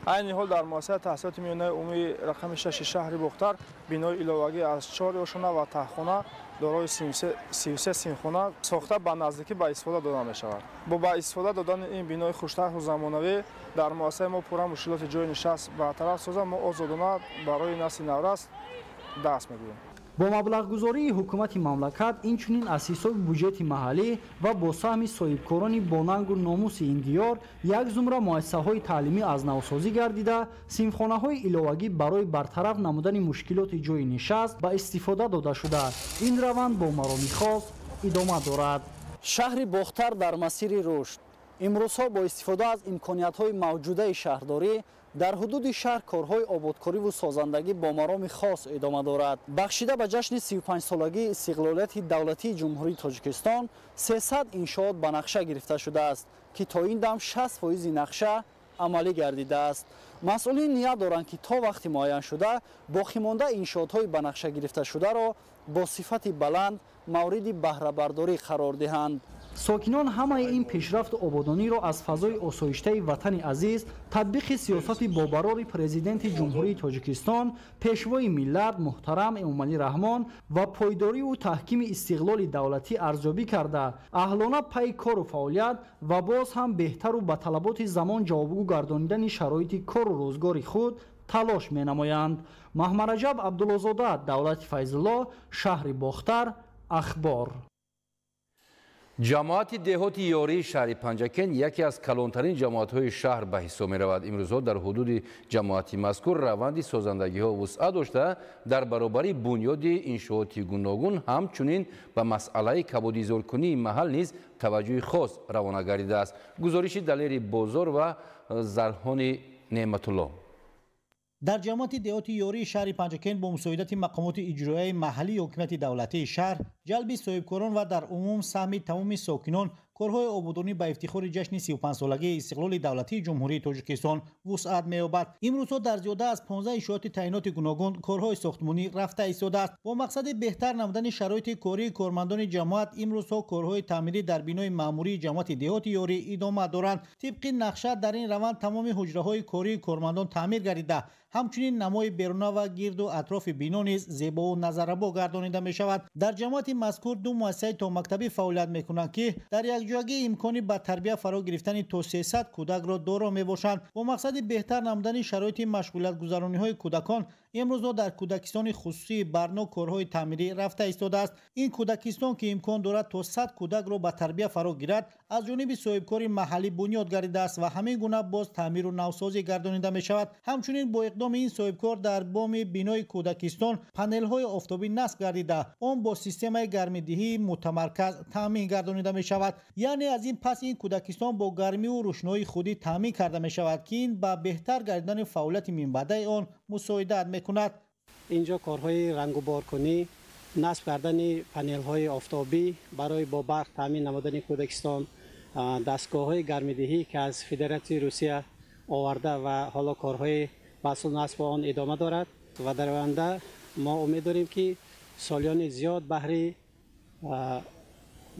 [SPEAKER 11] Айни ҳол дар муассисаи таҳсилоти миёнаи умумии рақами 6 шаҳри Бохтар бинои иловагӣ аз чор ошхона ва таҳхона дорои 33 синфхона сохта, ба наздикӣ ба истифода дода мешавад. Бо ба истифода додани ин бинои хуштарҳу замонавӣ дар муассисаи мо пурра мушкилоти ҷойи нишаст бартараф соза, мо озодона барои насли наврас дарс мегӯем.
[SPEAKER 4] Бо маблағгузории ҳукумати мамлакат, инчунин аз ҳисоби буҷети маҳаллӣ ва бо саҳми соҳибкорони бонангу номуси ин диёр як зумра муассисаҳои таълимӣ аз навсозӣ гардида, синфхонаҳои иловагӣ барои бартараф намудани мушкилоти ҷойи нишаст ба истифода дода шуда, ин раванд бо мароми хос идома дорад.
[SPEAKER 14] Шаҳри Бохтар дар масири рушд. Имрӯзҳо бо истифода аз имкониятҳои мавҷудаи шаҳрдорӣ дар ҳудуди шаҳр корҳои ободкориву созандагӣ бо мароми хос идома дорад. Бахшида ба ҷашни 35-солагии истиқлолияти давлатии Ҷумҳурии Тоҷикистон 300 иншоот ба нақша гирифта шудааст, ки то ин дам 60% нақша амалӣ гардидааст. Масъулин ният доранд, ки то вақти муайяншуда боқимонда иншоотҳои ба нақша гирифташударо бо сифати баланд мавриди баҳрабардорӣ қарор диҳанд.
[SPEAKER 4] Сокинон ҳамаи ин пешрафту ободониро аз фазои осоиштаи ватани азиз, татбиқи сиёсати бобарори Президенти Ҷумҳурии Тоҷикистон, Пешвои миллат муҳтарам Эмомалӣ Раҳмон ва пойдориву таҳкими истиқлоли давлатӣ арзёбӣ карда, аҳлона пайи кору фаъолият ва боз ҳам беҳтару ба талаботи замон ҷавобгӯ гардонидани шароити кору рӯзгори худ талош менамоянд. Маҳмараҷаб Абдуллозода, Давлати Файзулло, шаҳри Бохтар, Ахбор.
[SPEAKER 8] Ҷамоати деҳоти Ёрии шаҳри Панҷакент яке аз калонтарин ҷамоатҳои шаҳр ба ҳисоб меравад. Имрӯзҳо дар ҳудуди ҷамоати мазкур раванди созандагиҳо вусъат дошта, дар баробари бунёди иншооти гуногун ҳамчунин ба масъалаи кабудизоркунии маҳал низ таваҷҷӯҳи хос равона гардидааст. Гузориши Далери Бозор ва Зарҳони Неъматулло.
[SPEAKER 12] Дар ҷамоати деҳоти Ёрии шаҳри Панҷакент бо мусоидати мақомоти иҷроияи маҳаллии ҳокимияти давлатии шаҳр, ҷалби соҳибкорон ва дар умум саҳми тамоми сокинон корҳои ободонӣ ба ифтихори ҷашни 35-солагии истиқлоли давлатии Ҷумҳурии Тоҷикистон вусъат меёбад. Имрӯзҳо дар зиёда аз 15 иншооти таъиноти гуногун корҳои сохтмонӣ рафта истодааст. Бо мақсади беҳтар намудани шароити кории кормандони ҷамоат, имрӯзҳо корҳои таъмирӣ дар бинои маъмурии ҷамоати деҳоти Ёрӣ идома доранд. Тибқи нақша дар ин раванд тамоми ҳуҷраҳои кории кормандон таъмир гардида, ҳамчунин намои беруна ва гирду атрофи бино низ зебову назаррабо гардонида мешавад. Дар ҷамоати мазкур ду муассисаи томактабӣ фаъолият мекунанд, ки дар якҷоягӣ имкони ба тарбия фаро гирифтани то 300 кӯдакро доро мебошанд. Бо мақсади беҳтар намудани шароити машғулиятгузарониҳои кӯдакон, имрӯзҳо дар кӯдакистони хусусии Барно корҳои таъмирӣ рафта истодааст. Ин кӯдакистон, ки имкон дорад то 100 кӯдакро ба тарбия фаро гирад, аз ҷониби соҳибкори маҳаллӣ бунёд гардидааст ва ҳамин гуна боз таъмиру навсозӣ гардонида мешавад. Ҳамчунин бо иқдоми ин соҳибкор дар боми бинои кӯдакистон панелҳои офтобӣ насб гардида, он бо системаи гармидиҳии мутамарказ таъмин гардонида мешавад. Яъне аз ин пас ин кӯдакистон бо гармиву рӯшноии худӣ таъмин карда мешавад, ки ин ба беҳтар гардидани фаъолияти минбаъдаи он мусоидат мекунад.
[SPEAKER 15] Инҷо корҳои рангуборкунӣ, насб кардани панелҳои офтобӣ барои бо барқ таъмин намудани кӯдакистон, дастгоҳҳои гармидиҳӣ, ки аз Федератсияи Русия оварда ва ҳоло корҳои васл насб он идома дорад ва дар оянда мо умед дорем, ки солиёни зиёд баҳри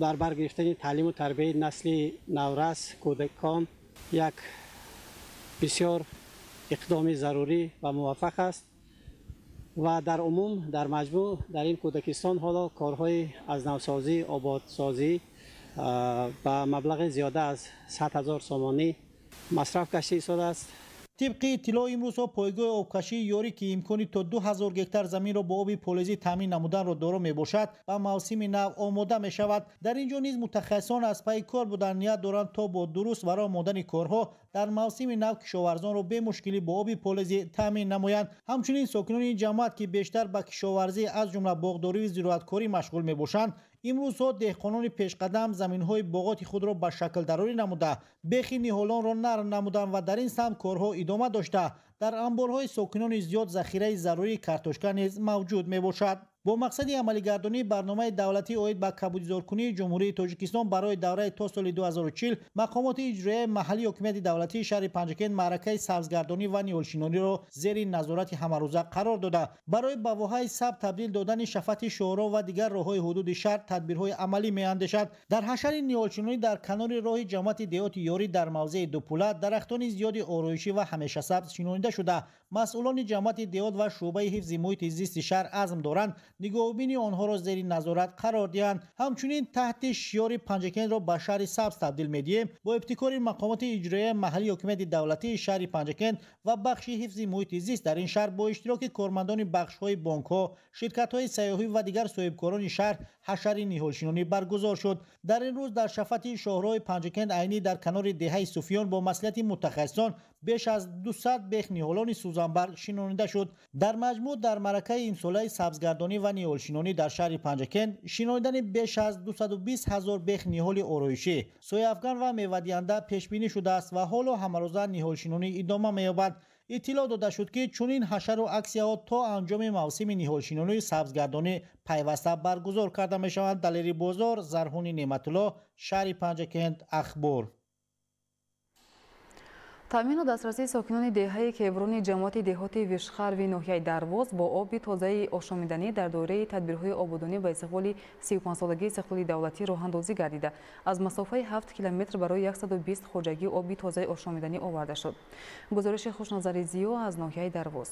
[SPEAKER 15] дар бар гирифтани таълиму тарбияи насли наврас кӯдакон як бисёр иқдоми зарурӣ ва муваффақ аст ва дар умум дар маҷмӯъ дар ин кӯдакистон ҳоло корҳои аз навсозӣ, ободсозӣ ба маблағи зиёда аз 100 000 сомонӣ масраф гашта истодааст.
[SPEAKER 12] Тибқи иттилоъ, имрӯзҳо пойгоҳи обкашии Ёрӣ, ки имкони то 2000 гектар заминро бо оби полезӣ таъмин намуданро доро мебошад, ба мавсими нав омода мешавад. Дар ин ҷо низ мутахассисон аз пайи кор буданд, ният доранд то бо дуруст барои омодани корҳо дар мавсими нав кишоварзонро бемушкилӣ бо оби полезӣ таъмин намоянд. Ҳамчунин сокинони ин ҷамоат, ки бештар ба кишоварзӣ аз ҷумла боғдорию зироаткорӣ машғул мебошанд, имрӯзҳо деҳқонони пешқадам заминҳои боғоти худро ба шаклдарорӣ намуда, бехи ниҳолонро нарм намуданд ва дар ин самт корҳо идома дошта, дар анборҳои сокинони зиёд захираи зарурии картошка низ мавҷуд мебошад. Бо мақсади амалигардонии барномаи давлатӣ оид ба кабудизоркунии Ҷумҳурии Тоҷикистон барои давраи то соли 2040, мақомоти иҷроияи маҳаллии ҳокимияти давлатии шаҳри Панҷакент маъракаи сабзгардонӣ ва ниҳолшинониро зери назорати ҳамарӯза қарор дода, барои ба воҳаи сабз табдил додани шафати шоҳроҳ ва дигар роҳҳои ҳудуди шаҳр тадбирҳои амалӣ меандешад. Дар ҳашари ниҳолшинонӣ дар канори роҳи ҷамоати деҳоти Ёрӣ дар мавзеи Дупула дарахтони зиёди ороишӣ ва ҳамешасабз шинонида шуда, масъулони ҷамоати деҳот ва шӯъбаи ҳифзи муҳити зисти шаҳр азм доранд нигоҳубини онҳоро зери назорат қарор диҳанд. Ҳамчунин таҳти шиёри Панҷакентро ба шаҳри сабз табдил медиҳем, бо ибтикори мақомоти иҷроияи маҳаллии ҳокимияти давлатии шаҳри Панҷакент ва бахши ҳифзи муҳити зист дар ин шаҳр бо иштироки кормандони бахшҳои бонкҳо, ширкатҳои сайёҳӣ ва дигар соҳибкорони шаҳр ҳашари ниҳолшинонӣ баргузор шуд. Дар ин рӯз дар шафати шоҳроҳи Панҷакент айнӣ дар канори деҳаи Суфиён бо маслиҳати мутахассисон беш аз 200 бех ниҳолони сӯзанбарг шинонида шуд. Дар маҷмӯъ дар маъракаи имсолаи сабзгардонӣ ва ниҳолшинонӣ дар шаҳри Панҷакент шинонидани беш аз 220 000 бех ниҳоли ороишӣ, сояафган ва мевадиҳанда пешбинӣ шудааст ва ҳоло ҳамарӯза ниҳолшинонӣ идома меёбад. Иттилоъ дода шуд, ки чунин ҳашару аксияҳо то анҷоми мавсими ниҳолшинонии сабзгардонӣ пайваста баргузор карда мешаванд. Далери Бозор, Зарҳуни Неъматулло, шаҳри Панҷакент, Ахбор.
[SPEAKER 7] Таъмину дастрасии сокинони деҳаи Кеврони ҷамоати деҳоти Вишхарви ноҳияи Дарвоз бо оби тозаи ошомиданӣ дар доираи тадбирҳои ободонӣ ба истиқболи 35-солагии истиқлоли давлатӣ роҳандозӣ гардида, аз масофаи 7 километр барои 120 хоҷагӣ оби тозаи ошомиданӣ оварда шуд. Гузориши Хушназари Зиё аз ноҳияи Дарвоз.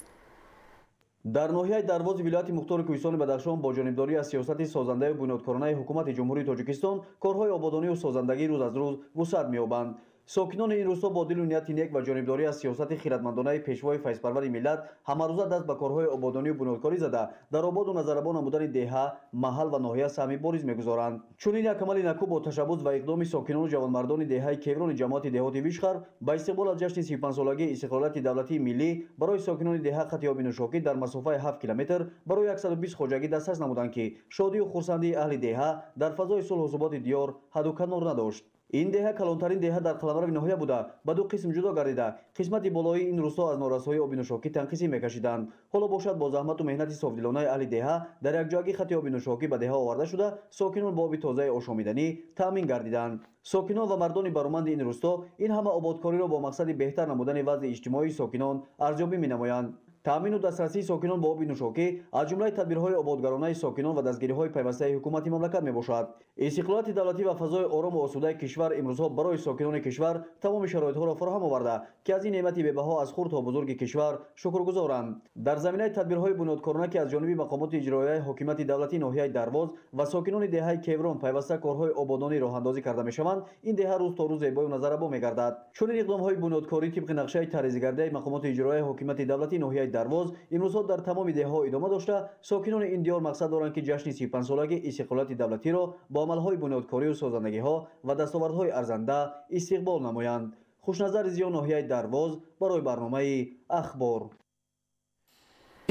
[SPEAKER 16] Дар ноҳияи Дарвози вилояти мухтори Кӯҳистони Бадахшон бо ҷонибдорӣ аз сиёсати созандаю бунёдкоронаи ҳукумати Ҷумҳурии Тоҷикистон корҳои ободонию созандагӣ рӯз аз рӯз вусъат меёбанд. Сокинони ин рӯзҳо бо дилу нияти нек ва ҷонибдорӣ аз сиёсати хиратмандонаи пешвои файзпарвари миллат ҳамарӯза даст ба корҳои ободонию бунёдкорӣ зада, дар ободу назарабо намудани деҳа, маҳал ва ноҳия саҳми бориз мегузоранд. Чунин як амали накӯ бо ташаббус ва иқдоми сокинону ҷавонмардони деҳаи Кеврони ҷамоати деҳоти Вишхар ба истиқбол аз ҷашни 35-солагии истиқлолияти давлатии миллӣ барои сокинони деҳа хати оби нӯшокӣ дар масофаи 7 километр барои 120 хоҷагӣ дастрас намуданд, ки шодию хурсандии аҳли деҳа дар фазои сулҳу суботи диёр ҳадду канор надошт. Ин деҳа калонтарин деҳа дар қаламрави ноҳия буда, ба ду қисм ҷудо гардида, қисмати болоии ин рӯсто аз норасоии оби нӯшокӣ танқисӣ мекашиданд. Ҳоло бошад, бо заҳмату меҳнати софдилонаи аҳли деҳа дар якҷоягӣ хати оби нӯшокӣ ба деҳа оварда шуда, сокинон бо оби тозаи ошомиданӣ таъмин гардиданд. Сокинон ва мардони бароманди ин рӯсто ин ҳама ободкориро бо мақсади беҳтар намудани вазъи иҷтимоии сокинон арзёбӣ менамоянд. Таъмину дастрасии сокинон бо оби нӯшокӣ аз ҷумлаи тадбирҳои ободгаронаи сокинон ва дастгириҳои пайвастаи ҳукумати мамлакат мебошад. Истиқлолияти давлатӣ ва фазои орому осудаи кишвар имрӯзҳо барои сокинони кишвар тамоми шароитҳоро фароҳам оварда, ки аз ин неъмати бебаҳо аз хурд то бузурги кишвар шукргузоранд. Дар заминаи тадбирҳои бунёдкорона, ки аз ҷониби мақомоти иҷроияи ҳокимияти давлатии ноҳияи Дарвоз ва сокинони деҳаи Кеврон пайваста корҳои ободонӣ роҳандозӣ карда мешаванд, ин деҳа рӯз то рӯз зебою назарабо мегардад. Чунин иқдомҳои бунёдкорӣ тибқи нақшаи тарҳрезигардаи мақомоти иҷроияи ҳокимияти давлатии ноҳияи Дарвоз имрӯзҳо дар тамоми деҳаҳо идома дошта, сокинони ин диёр мақсад доранд, ки ҷашни 35-солагии истиқлолияти давлатиро бо амалҳои бунёдкорию созандагиҳо ва дастовардҳои арзанда истиқбол намоянд. Хушназари Зиё, ноҳияи Дарвоз, барои барномаи Ахбор.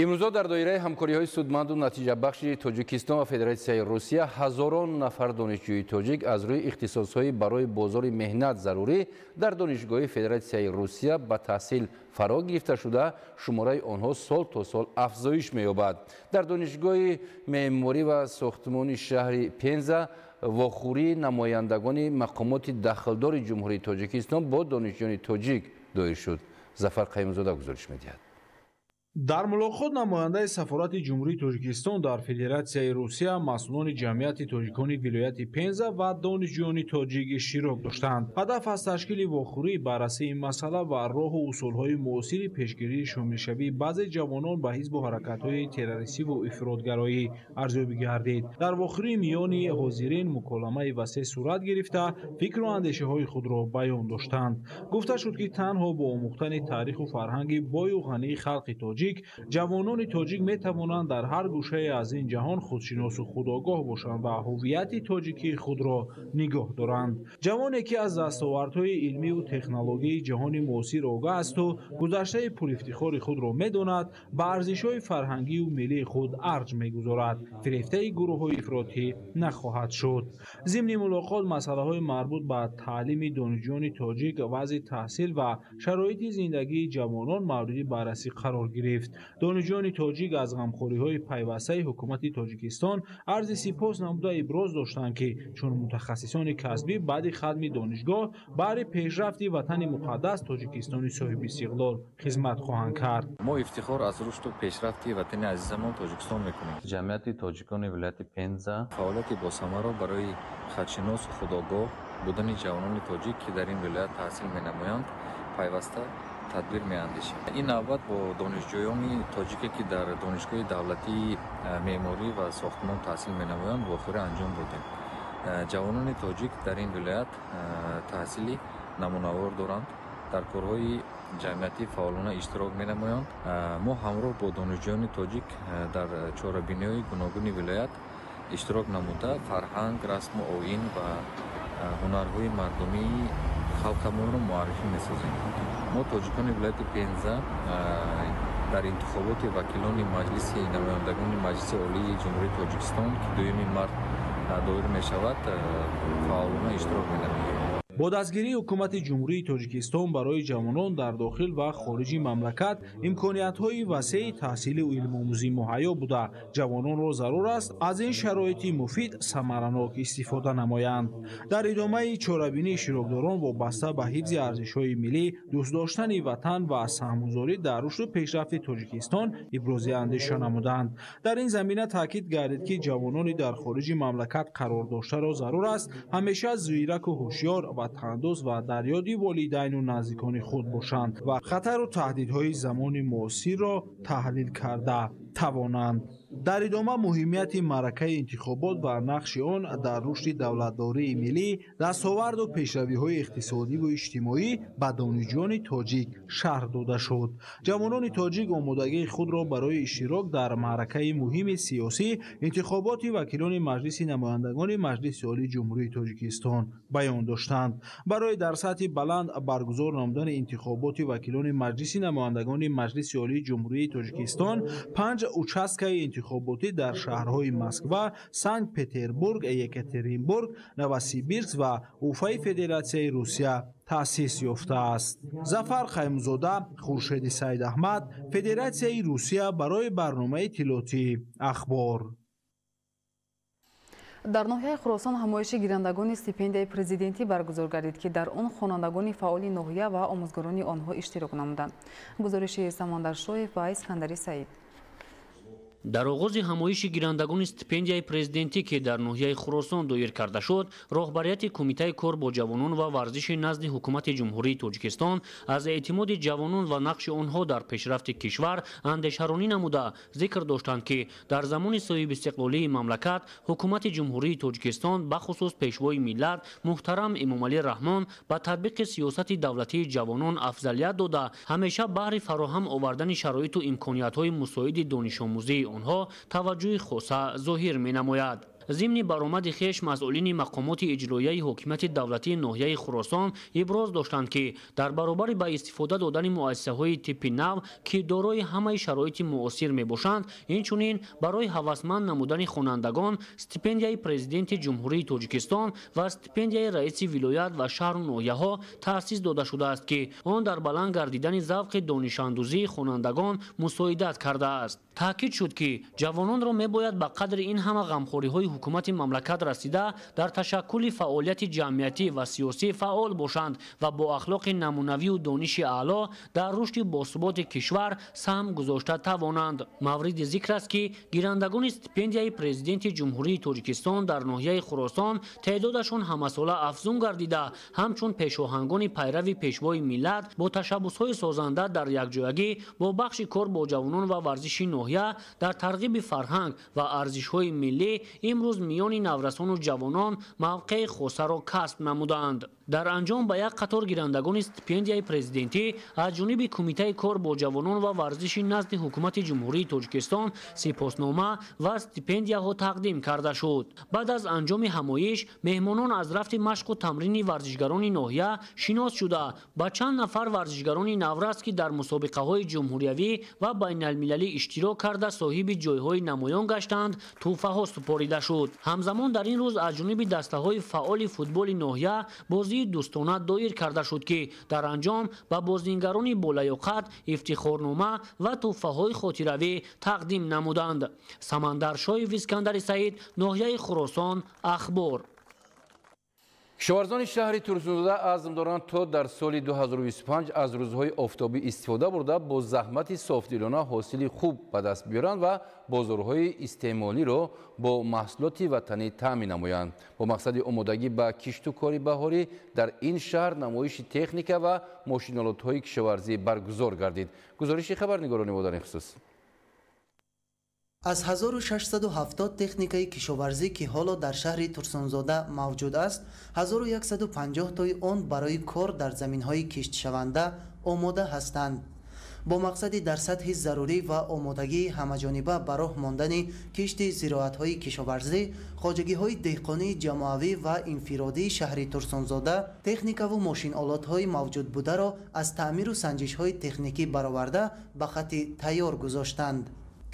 [SPEAKER 8] Имрӯзо дар доираи ҳамкориҳои судманду натиҷабахши Тоҷикистон ва Федератсияи Русия ҳазорон нафар донишҷӯи тоҷик аз рӯи ихтисосҳои барои бозори меҳнат зарурӣ дар Донишгоҳи Федератсияи Русия ба таҳсил фаро гирифта шуда, шумораи онҳо сол то сол афзоиш меёбад. Дар Донишгоҳи меъморӣ ва сохтмони шаҳри Пенза вохӯрии намояндагони мақомоти дахлдори Ҷумҳурии Тоҷикистон бо донишҷӯёни тоҷик доир шуд. Зафар Қаюмзода гузориш медиҳад.
[SPEAKER 17] Дар мулоқот намояндаи сафорати Ҷумҳурии Тоҷикистон дар Федератсияи Русия, масъулони ҷамъияти тоҷикони вилояти Пенза ва донишҷӯёни тоҷик иштирок доштанд. Ҳадаф аз ташкили вохӯрӣ баррасии ин масъала ва роҳу усулҳои муосири пешгирии шомилшавии баъзе ҷавонон ба ҳизбу ҳаракатҳои террористиву ифротгароӣ арзёбӣ гардид. Дар вохӯрӣ миёни ҳозирин муколамаи васеъ сурат гирифта, фикру андешаҳои худро баён доштанд. Гуфта шуд, ки танҳо бо омӯхтани таъриху фарҳанги бою ғании халқи тоҷик ҷавонони тоҷик метавонанд дар ҳар гӯшае аз ин ҷаҳон худшиносу худогоҳ бошанд ва ҳуввияти тоҷикии худро нигоҳ доранд. Ҷавоне, ки аз дастовардҳои илмию технологияи ҷаҳони муосир огаҳ асту гузаштаи пурифтихори худро медонад, ба арзишҳои фарҳангию миллии худ арҷ мегузорад, фирефтаи гурӯҳҳои ифротӣ нахоҳад шуд. Зимни мулоқот масъалаҳои марбут ба таълими донишҷӯёни тоҷик, вазъи таҳсил ва шароити зиндагии ҷавонон мавриди баррасӣ қарор гирифт. Донишҷӯёни тоҷик аз ғамхориҳои пайвастаи ҳукумати Тоҷикистон арзи сипос намуда иброз доштанд, ки чун мутахассисони касбӣ баъди хатми донишгоҳ баҳри пешрафти ватани муқаддас Тоҷикистони соҳибистиқлол хизмат хоҳанд кард.
[SPEAKER 18] Мо ифтихор аз рушду пешрафти ватани азизамон Тоҷикистон мекунем. Ҷамъияти тоҷикони вилояти Пенза фаъолияти босамарро барои хатшиносу худогоҳ будани ҷавонони тоҷик, ки дар ин вилоят таҳсил менамоянд, пайваста тадбир меандешем. Ин навбат бо донишҷӯёни тоҷике, ки дар Донишгоҳи давлатии меъморӣ ва сохтмон таҳсил менамоянд, вохӯрӣ анҷом додем. Ҷавонони тоҷик дар ин вилоят таҳсили намунавор доранд, дар корҳои ҷамъиятӣ фаъолона иштирок менамоянд. Мо ҳамроҳ бо донишҷӯёни тоҷик дар чорабиниҳои гуногуни вилоят иштирок намуда, фарҳанг, расму оин ва ҳунарҳои мардумии халқамонро муаррифӣ месозем. Мо тоҷикони вилояти Пенза дар интихоботи вакилони Маҷлиси намояндагони Маҷлиси Олии Ҷумҳурии Тоҷикистон, ки 2 март доир мешавад, фаъолона иштирок менамоем.
[SPEAKER 17] Бо дастгирии ҳукумати Ҷумҳурии Тоҷикистон барои ҷавонон дар дохил ва хориҷи мамлакат имкониятҳои васеи таҳсилу илмомӯзӣ муҳайё буда, ҷавононро зарур аст аз ин шароити муфид самаранок истифода намоянд. Дар идомаи чорабинии иштирокдорон вобаста ба ҳифзи арзишҳои миллӣ, дӯст доштани ватан ва саҳмгузорӣ дар рушду пешрафти Тоҷикистон ибрози андеша намуданд. Дар ин замина таъкид гардид, ки ҷавонони дар хориҷи мамлакат қарор доштаро зарур аст ҳамеша зираку ҳушёр, ватандӯст ва дар ёди волидайну наздикони худ бошанд ва хатару таҳдидҳои замони муосирро таҳлил карда тавонанд. Дар идома муҳимияти маъракаи интихобот ва нақши он дар рушди давлатдории миллӣ, дастоварду пешравиҳои иқтисодиву иҷтимоӣ ба донишҷӯёни тоҷик шарҳ дода шуд. Ҷавонони тоҷик омодагии худро барои иштирок дар маъракаи муҳими сиёсӣ, интихоботи вакилони Маҷлиси намояндагони Маҷлиси Олии Ҷумҳурии Тоҷикистон баён доштанд. Барои дар сатҳи баланд баргузор намудани интихоботи вакилони Маҷлиси намояндагони Маҷлиси Олии Ҷумҳурии Тоҷикистон 5 участкаи интихоботӣ дар шаҳрҳои Москва, Санкт-Петербург, Екатеринбург, Новосибирск ва Уфаи Федератсияи Русия таъсис ёфтааст. Зафар Қаймзода, Хуршеди Саидаҳмад, Федератсияи Русия барои барномаи иттилоотии Ахбор.
[SPEAKER 7] Дар ноҳияи Хуросон ҳамоиши гирандагони стипендияи президентӣ баргузор гардид, ки дар он хонандагони фаъоли ноҳия ва омӯзгорони онҳо иштирок намуданд. Гузориши Самандар Шоев ва Искандари Саид.
[SPEAKER 10] Дар оғози ҳамоиши гирандагони стипендияи президентӣ, ки дар ноҳияи Хуросон доир карда шуд, роҳбарияти Кумитаи кор бо ҷавонон ва варзиши назди ҳукумати Ҷумҳурии Тоҷикистон аз эътимоди ҷавонон ва нақши онҳо дар пешрафти кишвар андешаронӣ намуда, зикр доштанд, ки дар замони соҳибистиқлолии мамлакат ҳукумати Ҷумҳурии Тоҷикистон, бахусус пешвои миллат муҳтарам Эмомалӣ Раҳмон ба татбиқи сиёсати давлатии ҷавонон афзалият дода, ҳамеша баҳри фароҳам овардани шароиту имкониятҳои мусоиди донишомӯзии онҳо таваҷҷӯҳи хоса зоҳир менамояд. Зимни баромади хеш масъулини мақомоти иҷроияи ҳокимияти давлатии ноҳияи Хуросон иброз доштанд, ки дар баробари ба истифода додани муассисаҳои типи нав, ки дорои ҳамаи шароити муосир мебошанд, инчунин барои ҳавасманд намудани хонандагон стипендияи президенти Ҷумҳурии Тоҷикистон ва стипендияи раиси вилоят ва шаҳру ноҳияҳо таъсис дода шудааст, ки он дар баланд гардидани завқи донишандӯзии хонандагон мусоидат кардааст. Таъкид шуд, ки ҷавононро мебояд ба қадри ин ҳама ғамхориҳои ҳукумати мамлакат расида, дар ташаккули фаъолияти ҷамъиятӣ ва сиёсӣ фаъол бошанд ва бо ахлоқи намунавию дониши аъло дар рушди босуботи кишвар саҳм гузошта тавонанд. Мавриди зикр аст, ки гирандагони стипендияи президенти Ҷумҳурии Тоҷикистон дар ноҳияи Хуросон теъдодашон ҳамасола афзун гардида, ҳамчун пешоҳангони пайрави пешвои миллат бо ташаббусҳои созанда дар якҷоягӣ бо бахши кор бо ҷавонон ва варзиши ноҳия дар тарғиби фарҳанг ва арзишҳои миллӣ имрӯз миёни наврасону ҷавонон мавқеи хосаро касб намуданд. Дар анҷом ба як қатор гирандагони стипендияи президентӣ аз ҷониби Кумитаи кор бо ҷавонон ва варзиши назди ҳукумати Ҷумҳурии Тоҷикистон сипоснома ва стипендияҳо тақдим карда шуд. Баъд аз анҷоми ҳамоиш меҳмонон аз рафти машқу тамрини варзишгарони ноҳия шинос шуда, ба чанд нафар варзишгарони наврас, ки дар мусобиқаҳои ҷумҳуриявӣ ва байналмилалӣ иштирок карда соҳиби ҷойҳои намоён гаштанд, тӯҳфаҳо супорида шуд. Ҳамзамон дар ин рӯз аз ҷониби дастаҳои фаъоли футболи ноҳия бозии дӯстона доир карда шуд, ки дар анҷом ба бозингарони болаёқат ифтихорнома ва тӯҳфаҳои хотиравӣ тақдим намуданд. Самандар Шоев, Искандари Саид, ноҳияи Хуросон, Ахбор.
[SPEAKER 8] Кишоварзони шаҳри Турсунзода азм доранд, то дар соли 2025 аз рӯзҳои офтобӣ истифода бурда, бо заҳмати софдилона ҳосили хуб ба даст биёранд ва бозорҳои истеъмолиро бо маҳсулоти ватанӣ таъмин намоянд. Бо мақсади омодагӣ ба кишту кори баҳорӣ дар ин шаҳр намоиши техника ва мошинолотҳои кишоварзӣ баргузор гардид. Гузориши хабарнигорони мо дар ин хусус.
[SPEAKER 19] Аз 1670 техникаи кишоварзӣ, ки ҳоло дар шаҳри Турсунзода мавҷуд аст, 1150 тои он барои кор дар заминҳои киштшаванда омода ҳастанд. Бо мақсади дар сатҳи зарурӣ ва омодагии ҳамаҷониба ба роҳ мондани кишти зироатҳои кишоварзӣ, хоҷагиҳои деҳқонии ҷамоавӣ ва инфиродии шаҳри Турсунзода техникаву мошинолотҳои мавҷудбударо аз таъмиру санҷишҳои техникӣ бароварда ба хати тайёр гузоштанд.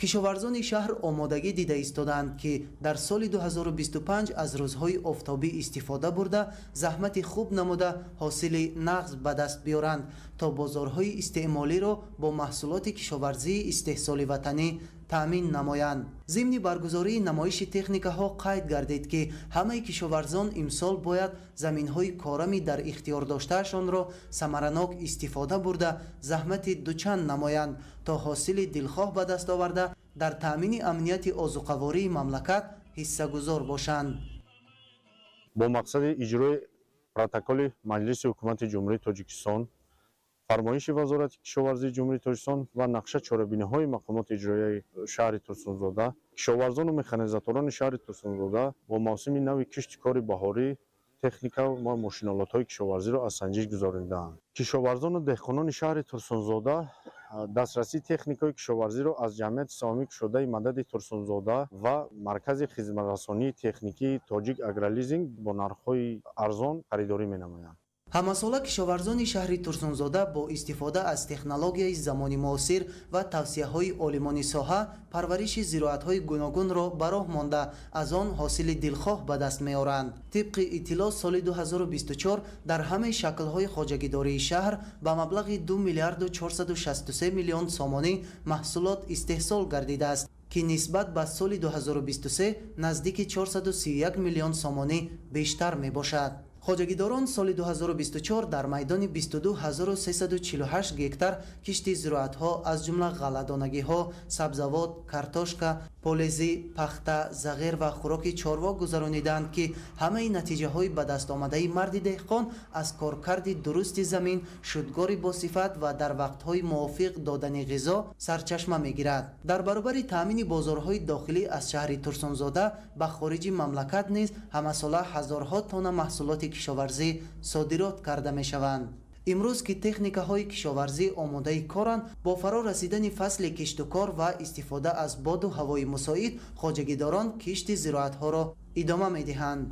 [SPEAKER 19] Кишоварзони шаҳр омодагӣ дида истодаанд, ки дар соли 2025 аз рӯзҳои офтобӣ истифода бурда, заҳмати хуб намуда, ҳосили нағз ба даст биёранд, то бозорҳои истеъмолиро бо маҳсулоти кишоварзии истеҳсоли ватанӣ таъмин намоянд. Зимни баргузории намоиши техникаҳо қайд гардид, ки ҳамаи кишоварзон имсол бояд заминҳои корами дар ихтиёр доштаашонро самаранок истифода бурда, заҳмати дучанд намоянд, то ҳосили дилхоҳ ба даст оварда, дар таъмини амнияти озуқавории мамлакат ҳиссагузор бошанд.
[SPEAKER 1] Бо мақсади иҷрои протоколи Маҷлиси Ҳукумати Ҷумҳурии Тоҷикистон, фармоиши Вазорати кишоварзии Ҷумҳурии Тоҷикистон ва нақша чорабиниҳои мақомоти иҷроияи шаҳри Турсунзода, кишоварзону механизаторони шаҳри Турсунзода бо мавсими нави кишти кори баҳорӣ техника ва мошинолотҳои кишоварзиро аз санҷиш гузаронидаанд. Кишоварзону деҳқонони шаҳри Турсунзода дастрасии техникаи кишоварзиро аз ҷамъияти саҳомии кушодаи Мадади Турсунзода ва маркази хизматрасонии техникии Тоҷик Агролизинг бо нархҳои арзон харидорӣ менамоянд.
[SPEAKER 19] Ҳамасола кишоварзони шаҳри Турсунзода бо истифода аз технологияи замони муосир ва тавсияҳои олимони соҳа парвариши зироатҳои гуногунро ба роҳ монда, аз он ҳосили дилхоҳ ба даст меоранд. Тибқи иттилоъ, соли 2024 дар ҳамаи шаклҳои хоҷагидории шаҳр ба маблағи 2 миллиарду 463 миллион сомонӣ маҳсулот истеҳсол гардидааст, ки нисбат ба соли 2023 наздики 431 миллион сомонӣ бештар мебошад. Хоҷагидорон соли 2024 дар майдони 22348 гектар кишти зироатҳо, аз ҷумла ғалладонагиҳо, сабзавот, картошка, полезӣ, пахта, зағир ва хӯроки чорво гузаронидаанд, ки ҳамаи натиҷаҳои ба даст омадаи марди деҳқон аз коркарди дурусти замин, шудгори босифат ва дар вақтҳои мувофиқ додани ғизо сарчашма мегирад. Дар баробари таъмини бозорҳои дохилӣ аз шаҳри Турсунзода ба хориҷи мамлакат низ ҳамасола ҳазорҳо тонна маҳсулоти кишоварзӣ содирот карда мешаванд. Имрӯз ки техникаҳои кишоварзӣ омодаи коранд, бо фаро расидани фасли киштукор ва истифода аз боду ҳавои мусоид хоҷагидорон кишти зироатҳоро идома медиҳанд.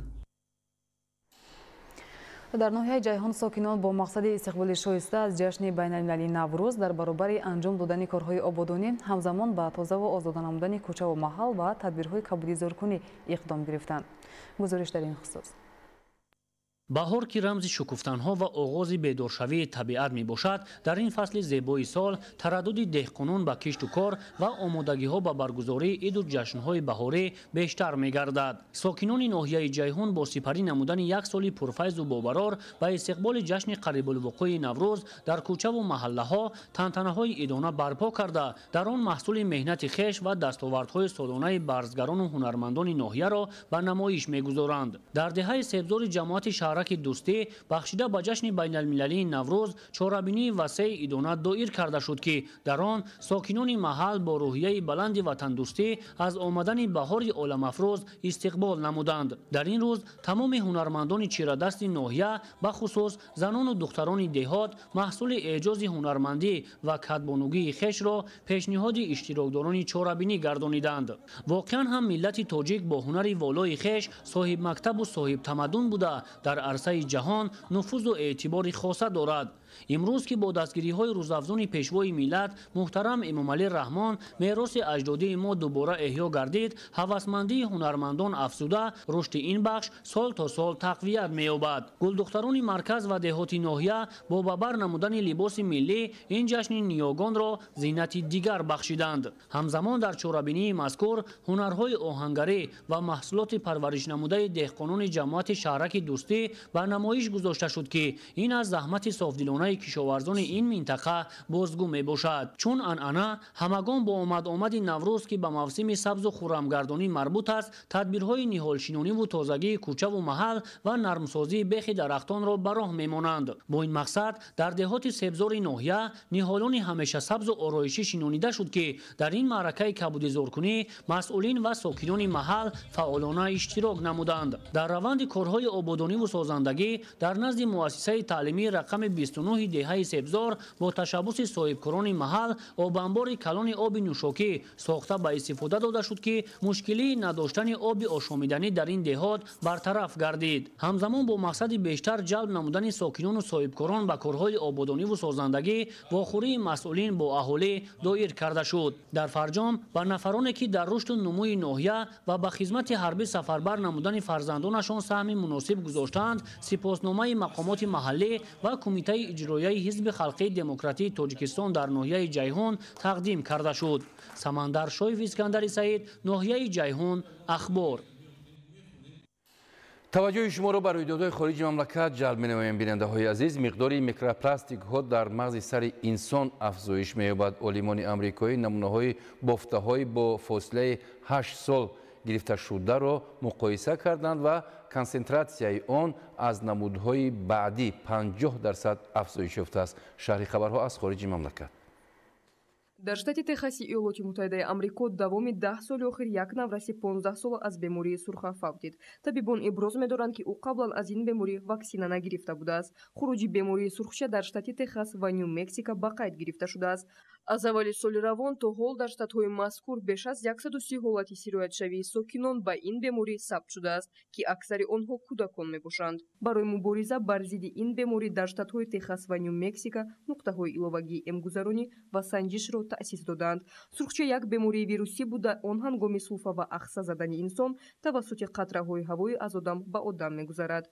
[SPEAKER 7] Дар ноҳияи Ҷайҳон сокинон бо мақсади истиқболи шоиста аз ҷашни байналмилалии Наврӯз дар баробари анҷом додани корҳои ободонӣ ҳамзамон ба тозаву озода намудани кӯчаву маҳал ва тадбирҳои кабудизоркунӣ иқдом гирифтанд. Гузориш дар ин хусус.
[SPEAKER 10] Баҳор, ки рамзи шукуфтанҳо ва оғози бедоршавии табиат мебошад, дар ин фасли зебои сол тараддуди деҳқонон ба кишту кор ва омодагиҳо ба баргузории иду ҷашнҳои баҳорӣ бештар мегардад. Сокинони ноҳияи Ҷайҳун бо сипарӣ намудани як соли пурфайзу бобарор ба истиқболи ҷашни қарибулвуқӯи Наврӯз дар кӯчаву маҳаллаҳо тантанаҳои идона барпо карда, дар он маҳсули меҳнати хеш ва дастовардҳои солонаи барзгарону ҳунармандони ноҳияро ба намоиш мегузоранд. Дар деҳаи Себзори ҷамоати шаҳраки Дӯстӣ бахшида ба ҷашни байналмилалии Наврӯз чорабинии васеи идона доир карда шуд, ки дар он сокинони маҳал бо рӯҳияи баланди ватандӯстӣ аз омадани баҳори оламафрӯз истиқбол намуданд. Дар ин рӯз тамоми ҳунармандони чирадасти ноҳия, бахусус занону духтарони деҳот, маҳсули эъҷози ҳунармандӣ ва кадбонугии хешро пешниҳоди иштирокдорони чорабинӣ гардониданд. Воқеан ҳам миллати тоҷик бо ҳунари волои хеш соҳибмактабу соҳибтамаддун буда, дар арсаи ҷаҳон нуфузу эътибори хоса дорад. Имрӯз ки бо дастгириҳои рӯзафзуни пешвои миллат муҳтарам Эмомалӣ Раҳмон мероси аҷдодии мо дубора эҳё гардид, ҳавасмандии ҳунармандон афзуда, рушди ин бахш сол то сол тақвият меёбад. Гулдухтарони марказ ва деҳоти ноҳия бо ба бар намудани либоси миллӣ ин ҷашни ниёгонро зинати дигар бахшиданд. Ҳамзамон дар чорабинии мазкур ҳунарҳои оҳангарӣ ва маҳсулоти парваришнамудаи деҳқонони ҷамоати шаҳраки Дӯстӣ ба намоиш гузошта шуд, ки ин аз заҳмати софдилонаи кишоварзони ин минтақа бозгӯ мебошад. Чун анъана ҳамагон бо омад-омади Наврӯз, ки ба мавсими сабзу хуррамгардонӣ марбут аст, тадбирҳои ниҳолшинониву тозагии кӯчаву маҳал ва нармсозии бехи дарахтонро ба роҳ мемонанд. Бо ин мақсад дар деҳоти Себзори ноҳия ниҳолони ҳамеша сабзу ороишӣ шинонида шуд, ки дар ин маъракаи кабудизоркунӣ масъулин ва сокинони маҳал фаъолона иштирок намуданд. Дар раванди корҳои ободониву созандагӣ дар назди муассисаи таълимии рақами 29 89 деҳаи Себзор бо ташаббуси соҳибкорони маҳал обанбори калони оби нӯшокӣ сохта ба истифода дода шуд, ки мушкилии надоштани оби ошомиданӣ дар ин деҳот бартараф гардид. Ҳамзамон бо мақсади бештар ҷалб намудани сокинону соҳибкорон ба корҳои ободониву созандагӣ вохӯрии масъулин бо аҳолӣ доир карда шуд. Дар фарҷом ба нафароне, ки дар рушду нумӯи ноҳия ва ба хизмати ҳарбӣ сафарбар намудани фарзандонашон саҳми муносиб гузоштаанд, сипосномаи мақомоти маҳаллӣ ва Кумитаи иҷроияи Ҳизби халқии демократии Тоҷикистон дар ноҳияи Ҷайҳун тақдим карда шуд. Самандар Шоев, Искандари Саид, ноҳияи Ҷайҳун, Ахбор.
[SPEAKER 8] Таваҷҷӯҳи шуморо ба рӯйдодҳои хориҷи мамлакат ҷалб менамоем, бинандаҳои азиз. Миқдори микропластикҳо дар мағзи сари инсон афзоиш меёбад. Олимони амрикоӣ намунаҳои бофтаҳои бо фосилаи 8 сол гирифташударо муқоиса карданд ва консентратсияи он аз намудҳои баъдӣ 50% афзоиш ёфтааст. Шарҳи хабарҳо аз хориҷи мамлакат.
[SPEAKER 20] Дар штати Техаси Иёлоти Муттаҳидаи Амрико давоми 10 соли охир як навраси 15сола аз бемории сурха фавтид. Табибон иброз медоранд, ки ӯ қаблан аз ин беморӣ ваксина нагирифта будааст. Хуруҷи бемории сурхча дар штати Техас ва Ню Мексика ба қайд гирифта шудааст. Аз аввали соли равон то ҳол дар штатҳои мазкур беш аз 130 ҳолати сироятшавии сокинон ба ин беморӣ сабт шудааст, ки аксари онҳо кӯдакон мебошанд. Барои мубориза бар зидди ин беморӣ дар штатҳои Техас ва Ню Мексика нуқтаҳои иловагии эмгузаронӣ ва санҷишро таъсис доданд. Сурхча як бемории вирусӣ буда, он ҳангоми сулфа ва ахса задани инсон тавассути қатраҳои ҳавоӣ аз одам ба одам мегузарад.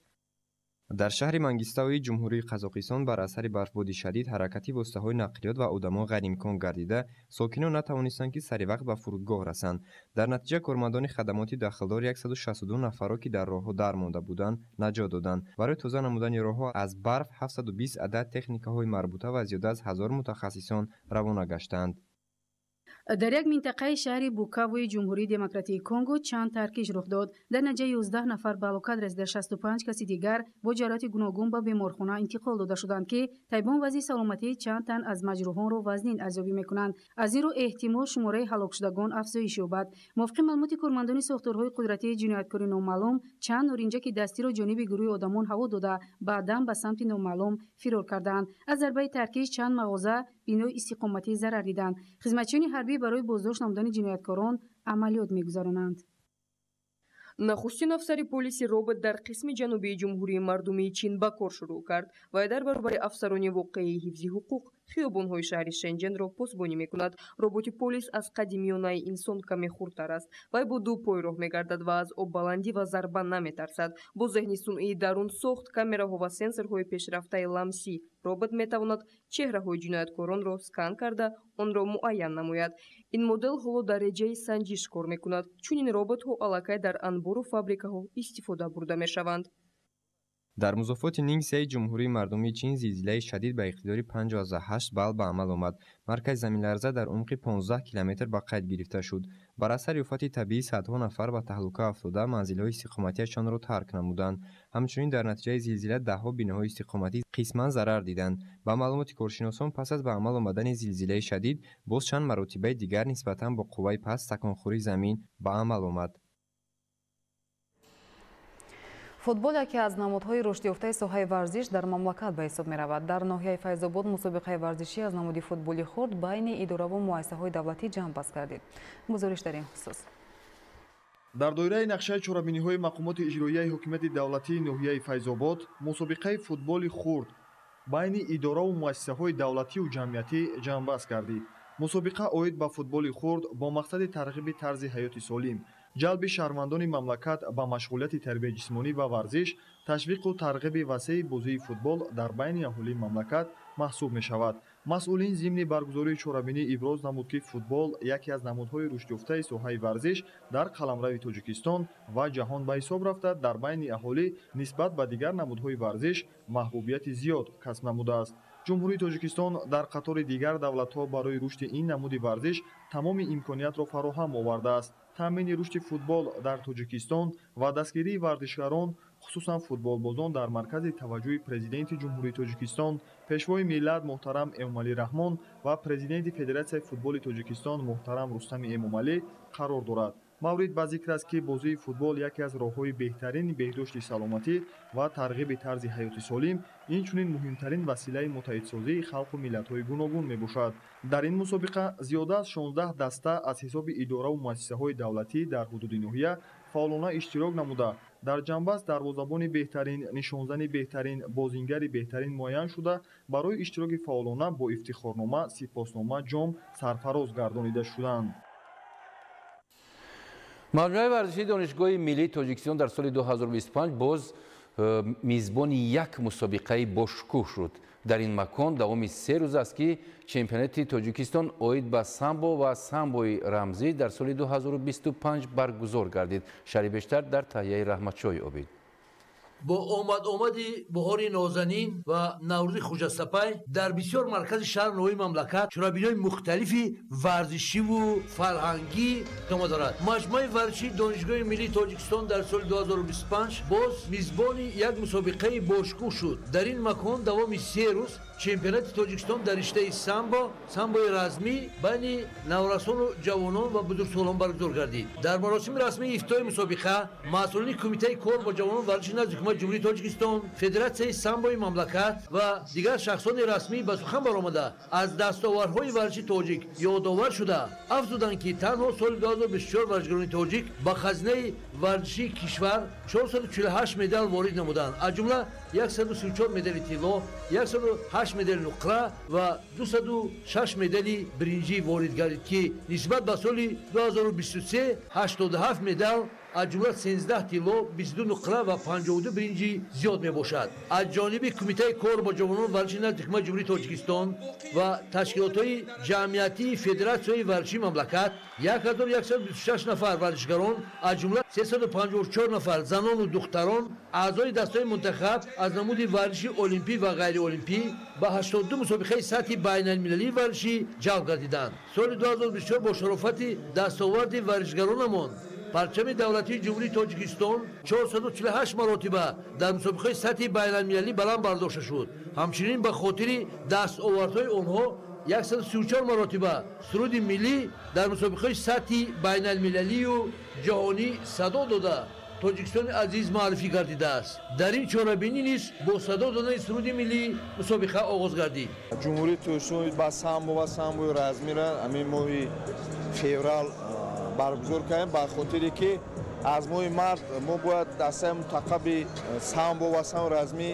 [SPEAKER 21] Дар шаҳри Мангистауи Ҷумҳурии Қазоқистон бар асари барфбоди шадид ҳаракати воситаҳои нақлиёт ва одамон ғайриимкон гардида, сокинон натавонистанд, ки саривақт ба фурудгоҳ расанд. Дар натиҷа кормандони хадамоти дахлдор 162 нафарро, ки дар роҳҳо дар монда буданд, наҷот доданд. Барои тоза намудани роҳҳо аз барф 720 адад техникаҳои марбута ва зиёда аз 1000 мутахассисон равона гаштанд.
[SPEAKER 22] Дар як минтақаи шаҳри Букавуи Ҷумҳурии Демократии Конго чанд таркиш рух дод. Дар натиҷа 11 нафар ба ҳалокат расида, 65 каси дигар бо ҷароҳати гуногун ба беморхона интиқол дода шуданд, ки табибон вазъи саломатии чанд тан аз маҷрӯҳонро вазнин арзёбӣ мекунанд. Аз ин рӯ эҳтимол шумораи ҳалокшудагон афзоиш ёбад. Мувофиқи маълумоти кормандони сохторҳои қудратии ҷинояткори номаълум, чанд норинҷаки дастиро ҷониби гурӯҳи одамон ҳаво дода, баъдан ба самти номаълум фирор карданд. Аз зарбаи таркиш чанд мағоза, бинои истиқоматӣ зарар диданд. Хизматчиёни ҳарбӣ барои боздошт намудани ҷинояткорон амалиёт мегузаронанд.
[SPEAKER 20] Нахустин афсари полиси робот дар қисми ҷанубии Ҷумҳурии Мардумии Чин ба кор шурӯъ кард ва дар баробари афсарони воқеии ҳифзи ҳуқуқ хиёбонҳои шаҳри Шенҷенро посбонӣ мекунад. Роботи полис аз қадди миёнаи инсон каме хурдтар аст. Вай бо ду пой роҳ мегардад ва аз оббаландӣ ва зарба наметарсад. Бо зеҳни сунъии дарунсохт, камераҳо ва сенсорҳои пешрафтаи ламсӣ робот метавонад чеҳраҳои ҷинояткоронро скан карда, онро муайян намояд. Ин модел ҳоло дар реҷаи санҷиш кор мекунад. Чунин роботҳо аллакай дар анбору фабрикаҳо истифода бурда мешаванд.
[SPEAKER 21] Дар музофоти Нингсияи Ҷумҳурии Мардумии Чин зилзилаи шадид ба иқтидори 5,8 балл ба амал омад. Маркази заминларза дар умқи 15 километр ба қайд гирифта шуд. Бар асари офати табиӣ садҳо нафар ба таҳлука афтода, манзилҳои истиқоматиашонро тарк намуданд. Ҳамчунин дар натиҷаи зилзила даҳҳо биноҳои истиқоматӣ қисман зарар диданд. Ба маълумоти коршиносон, пас аз ба амал омадани зилзилаи шадид боз чанд маротибаи дигар нисбатан бо қувваи паст таконхӯрии замин ба амал омад.
[SPEAKER 7] Футбол яке аз намудҳои рушдёфтаи соҳаи варзиш дар мамлакат ба ҳисоб меравад. Дар ноҳияи Файзобод мусобиқаи варзишӣ аз намуди футболи хурд байни идораву муассисаҳои давлатӣ ҷамъбаст гардид. Гузориш дар ин хусус.
[SPEAKER 23] Дар доираи нақшаи чорабиниҳои мақомоти иҷроияи ҳукумати давлатии ноҳияи Файзобод мусобиқаи футболи хурд байни идораву муассисаҳои давлатию ҷамъиятӣ ҷамъбаст гардид. Мусобиқа оид ба футболи хурд бо мақсади тарғиби тарзи ҳаёти солим, ҷалби шаҳрвандони мамлакат ба машғулияти тарбияи ҷисмонӣ ва варзиш, ташвиқу тарғиби васеи бозии футбол дар байни аҳолии мамлакат маҳсуб мешавад. Масъулин зимни баргузории чорабинӣ иброз намуд, ки футбол яке аз намудҳои рушдёфтаи соҳаи варзиш дар қаламрави Тоҷикистон ва ҷаҳон ба ҳисоб рафта, дар байни аҳолӣ нисбат ба дигар намудҳои варзиш маҳбубияти зиёд касб намудааст. Ҷумҳурии Тоҷикистон дар қатори дигар давлатҳо барои рушди ин намуди варзиш тамоми имкониятро фароҳам овардааст. Таъмини рушди футбол дар Тоҷикистон ва дастгирии варзишгарон, хусусан футболбозон, дар маркази таваҷҷӯҳи Президенти Ҷумҳурии Тоҷикистон, Пешвои миллат муҳтарам Эмомалӣ Раҳмон ва Президенти Федератсияи футболи Тоҷикистон муҳтарам Рустами Эмомалӣ қарор дорад. Маврид ба зикр аст, ки бозии футбол яке аз роҳҳои беҳтарини беҳдошти саломатӣ ва тарғиби тарзи ҳаёти солим, инчунин муҳимтарин василаи муттаҳидсозии халқу миллатҳои гуногун мебошад. Дар ин мусобиқа зиёда аз 16 даста аз ҳисоби идораву муассисаҳои давлатӣ дар ҳудуди ноҳия фаъолона иштирок намуда, дар ҷанбаст дарвозабони беҳтарин, нишонзани беҳтарин, бозингари беҳтарин муайян шуда, барои иштироки фаъолона бо ифтихорнома, сипоснома, ҷом сарфароз гардонида шуданд.
[SPEAKER 8] Маҷмӯаи варзишии Донишгоҳи миллии Тоҷикистон дар соли 2025 боз мизбони як мусобиқаи бошукӯҳ шуд. Дар ин макон давоми 3 рӯз аст, ки чемпионати Тоҷикистон оид ба самбо ва самбои рамзӣ дар соли 2025 баргузор гардид. Шарҳи бештар дар таҳияи Раҳматшоҳи Обид.
[SPEAKER 2] Бо омад-омади баҳори нозанин ва наврӯзи хуҷастапай дар бисёр маркази шаҳр ноҳияи мамлакат чорабиниҳои мухталифи варзишиву фарҳангӣ идома дорад. Маҷмӯаи варзишии Донишгоҳи миллии Тоҷикистон дар соли 2025 боз мизбони як мусобиқаи бошукӯҳ шуд. Дар ин макон давоми 3 рӯз чемпионати Тоҷикистон дар риштаи самбо, самбои размӣ байни наврасону ҷавонон ва бузургсолон баргузор гардид. Дар маросими расмии ифтитоҳи мусобиқа масъулини Кумитаи кор бо ҷавонон варзиши назди Ҳукумати Ҷумҳурии Тоҷикистон, Федератсияи самбои мамлакат ва дигар шахсони расмӣ ба сухан баромада аз дастовардҳои варзиши тоҷик ёдовар шуда афзуданд, ки танҳо соли 2024 варзишгарони тоҷик ба хазинаи варзишии кишвар 448 медал ворид намуданд, аз ҷумла 134 медали тилло, 108 медали нуқра ва 206 медали биринҷӣ ворид гардид, ки нисбат ба соли 2023 87 медал, аз ҷумла 13 тилло, 22 нуқра ва 52 биринҷӣ зиёд мебошад. Аз ҷониби Кумитаи кор бо ҷавонон варзиши назди Ҳукумати Ҷумҳурии Тоҷикистон ва ташкилотҳои ҷамъиятии Федератсияи варзишии мамлакат 1126 нафар варзишгарон, аз ҷумла 354 нафар занону духтарон, аъзои дастаҳои мунтахаб аз намуди варзиши олимпӣ ва ғайриолимпӣ ба 82 мусобиқаи сатҳи байналмилалии варзишӣ ҷалб гардиданд. Соли 2024 бо шарофати дастоварди варзишгаронамон парчами давлатии Ҷумҳурии Тоҷикистон 448 маротиба дар мусобиқаҳои сатҳи байналмилалӣ баланд бардошта шуд. Ҳамчунин ба хотири дастовардҳои онҳо 134 маротиба суруди миллӣ дар мусобиқаҳои сатҳи байналмилалию ҷаҳонӣ садо дода, Тоҷикистони азиз муаррифӣ гардидааст. Дар ин чорабинӣ низ бо садо додани суруди миллӣ мусобиқа оғоз гардид.
[SPEAKER 5] Ҷумҳурии Тоҷикистон ба самбо ва самбои размира ҳамин моҳи феврал баргузор кардем, ба хотире ки аз моҳи март мо бояд дастаи мунтахаби самбо ва самбои размӣ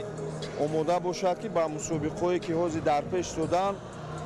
[SPEAKER 5] омода бошад, ки ба мусобиқаҳое ки ҳозир дар пеш доданд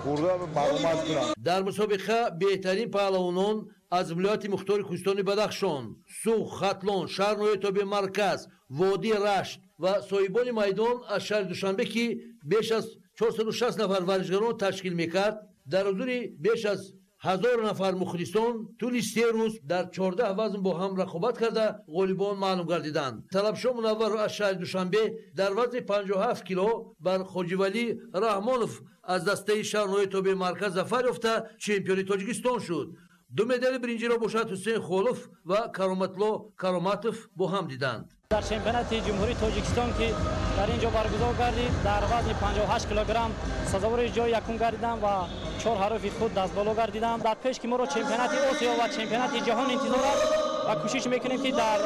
[SPEAKER 5] бурда баромад кунанд.
[SPEAKER 2] Дар мусобиқа беҳтарин паҳлавонон аз вилояти мухтори Кӯҳистони Бадахшон, Суғд, Хатлон, шаҳр ноҳияи тобеи марказ, водии Рашт ва соҳибони майдон аз шаҳри Душанбе, ки беш аз 460 нафар варзишгарон ташкил мекард, дар ҳузури беш аз 1000 нафар мухлисон тӯли 3 рӯз дар 14 вазн бо ҳам рақобат карда ғолибон маълум гардиданд. Талабшо Мунаввар аз шаҳри Душанбе дар вазни 57 кило бар Хоҷивалӣ Раҳмонов аз дастаи шаҳр ноҳияи тобеи марказ зафар ёфта чемпиони Тоҷикистон шуд. 2 медали биринҷиро бошад Ҳусейн Холов ва Кароматло Кароматов бо ҳам диданд.
[SPEAKER 13] Дар чемпионати Ҷумҳурии Тоҷикистон, ки дар ин ҷо баргузор гардид, дар вазни 58 килограмм сазовори ҷои якум гардидам ва 4 ҳарфи худ дастболо гардидам. Дар пеш ки моро чемпионати Осиё ва чемпионати ҷаҳон интизор аст ва кӯшиш мекунем, ки дар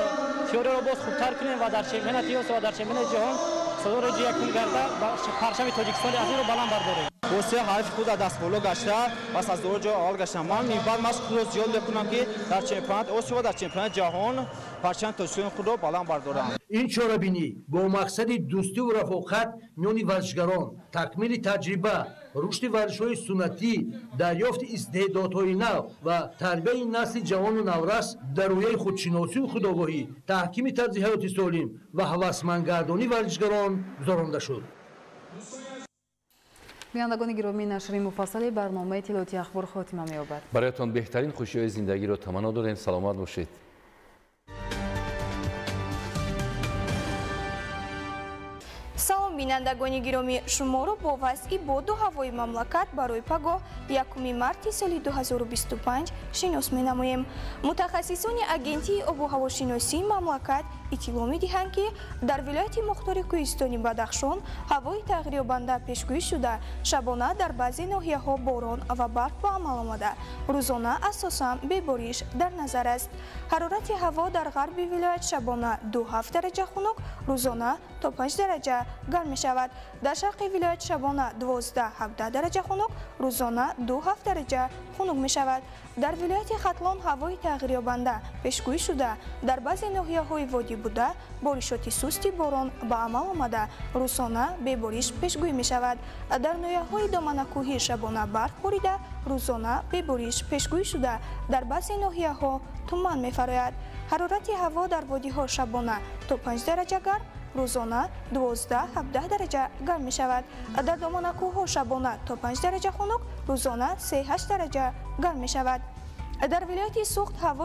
[SPEAKER 13] теориро боз хубтар кунем ва дар чемпионати Осиё ва дар чемпионати ҷаҳон сазовори ҷои якум гарда ва парчами Тоҷикистони азизро баланд бардорем.
[SPEAKER 24] Бо се ҳарфи худ аз дастболо гашта ва сазовори ҷои аввал гаштам. Ман минбаъд машқ худро зиёд мекунам, ки дар чемпионати Осиё ва дар чемпионати ҷаҳон парчами Тоҷикистони худро баланд бардорам.
[SPEAKER 2] Ин чорабинӣ бо мақсади дӯстиву рафоқат миёни варзишгарон, такмили таҷриба, рушди варзишҳои суннатӣ, дарёфти истеъдодҳои нав ва тарбияи насли ҷавону наврас дар рӯяи худшиносию худогоҳӣ, таҳкими тарзи ҳаёти солим ва ҳавасмандгардонии варзишгарон гузаронда шуд.
[SPEAKER 7] Бинандагони гиромӣ, нашри муфассали барномаи иттилоотии Ахбор хотима меёбад.
[SPEAKER 8] Бароятон беҳтарин хушиҳои зиндагиро таманно дорем. Саломат бошед.
[SPEAKER 6] Салом.
[SPEAKER 3] Салом, бинандагони гиромӣ, шуморо бо вазъи боду ҳавои мамлакат барои пагоҳ 1 марти соли 2025 шинос менамоем. Мутахассисони агентии обу ҳавошиносии мамлакат иттилоъ медиҳанд, ки дар вилояти мухтори кӯҳистони Бадахшон ҳавои тағйирёбанда пешгӯӣ шуда, шабона дар баъзе ноҳияҳо борон ва барф ба амал омада, рӯзона асосан бебориш дар назар аст. Ҳарорати ҳаво дар ғарби вилоят шабона 2-7 дараҷа хунук, рӯзона то 5 дараҷа гарм мешавад. Дар шарқи вилоят шабона 12-17 дараҷа хунук, рӯзона 2-7 дараҷа хунук мешавад. Дар вилояти Хатлон ҳавои тағйирёбанда пешгӯӣ шуда, дар баъзе ноҳияҳои водӣ буда боришоти сусти борон ба амал омада, рӯзона бебориш пешгӯӣ мешавад. Дар ноҳияҳои доманакӯҳӣ шабона барф борида, рӯзона бебориш пешгӯӣ шуда, дар баъзе ноҳияҳо туман мефарояд. Ҳарорати ҳаво дар водиҳо шабона то 5 дараҷа гарм, рӯзона 12-17 дараҷа гарм мешавад. Дар доманакӯҳҳо шабона то 5 дараҷа хунук, рӯзона 3-8 дараҷа гарм мешавад. Дар вилояти Суғд ҳаво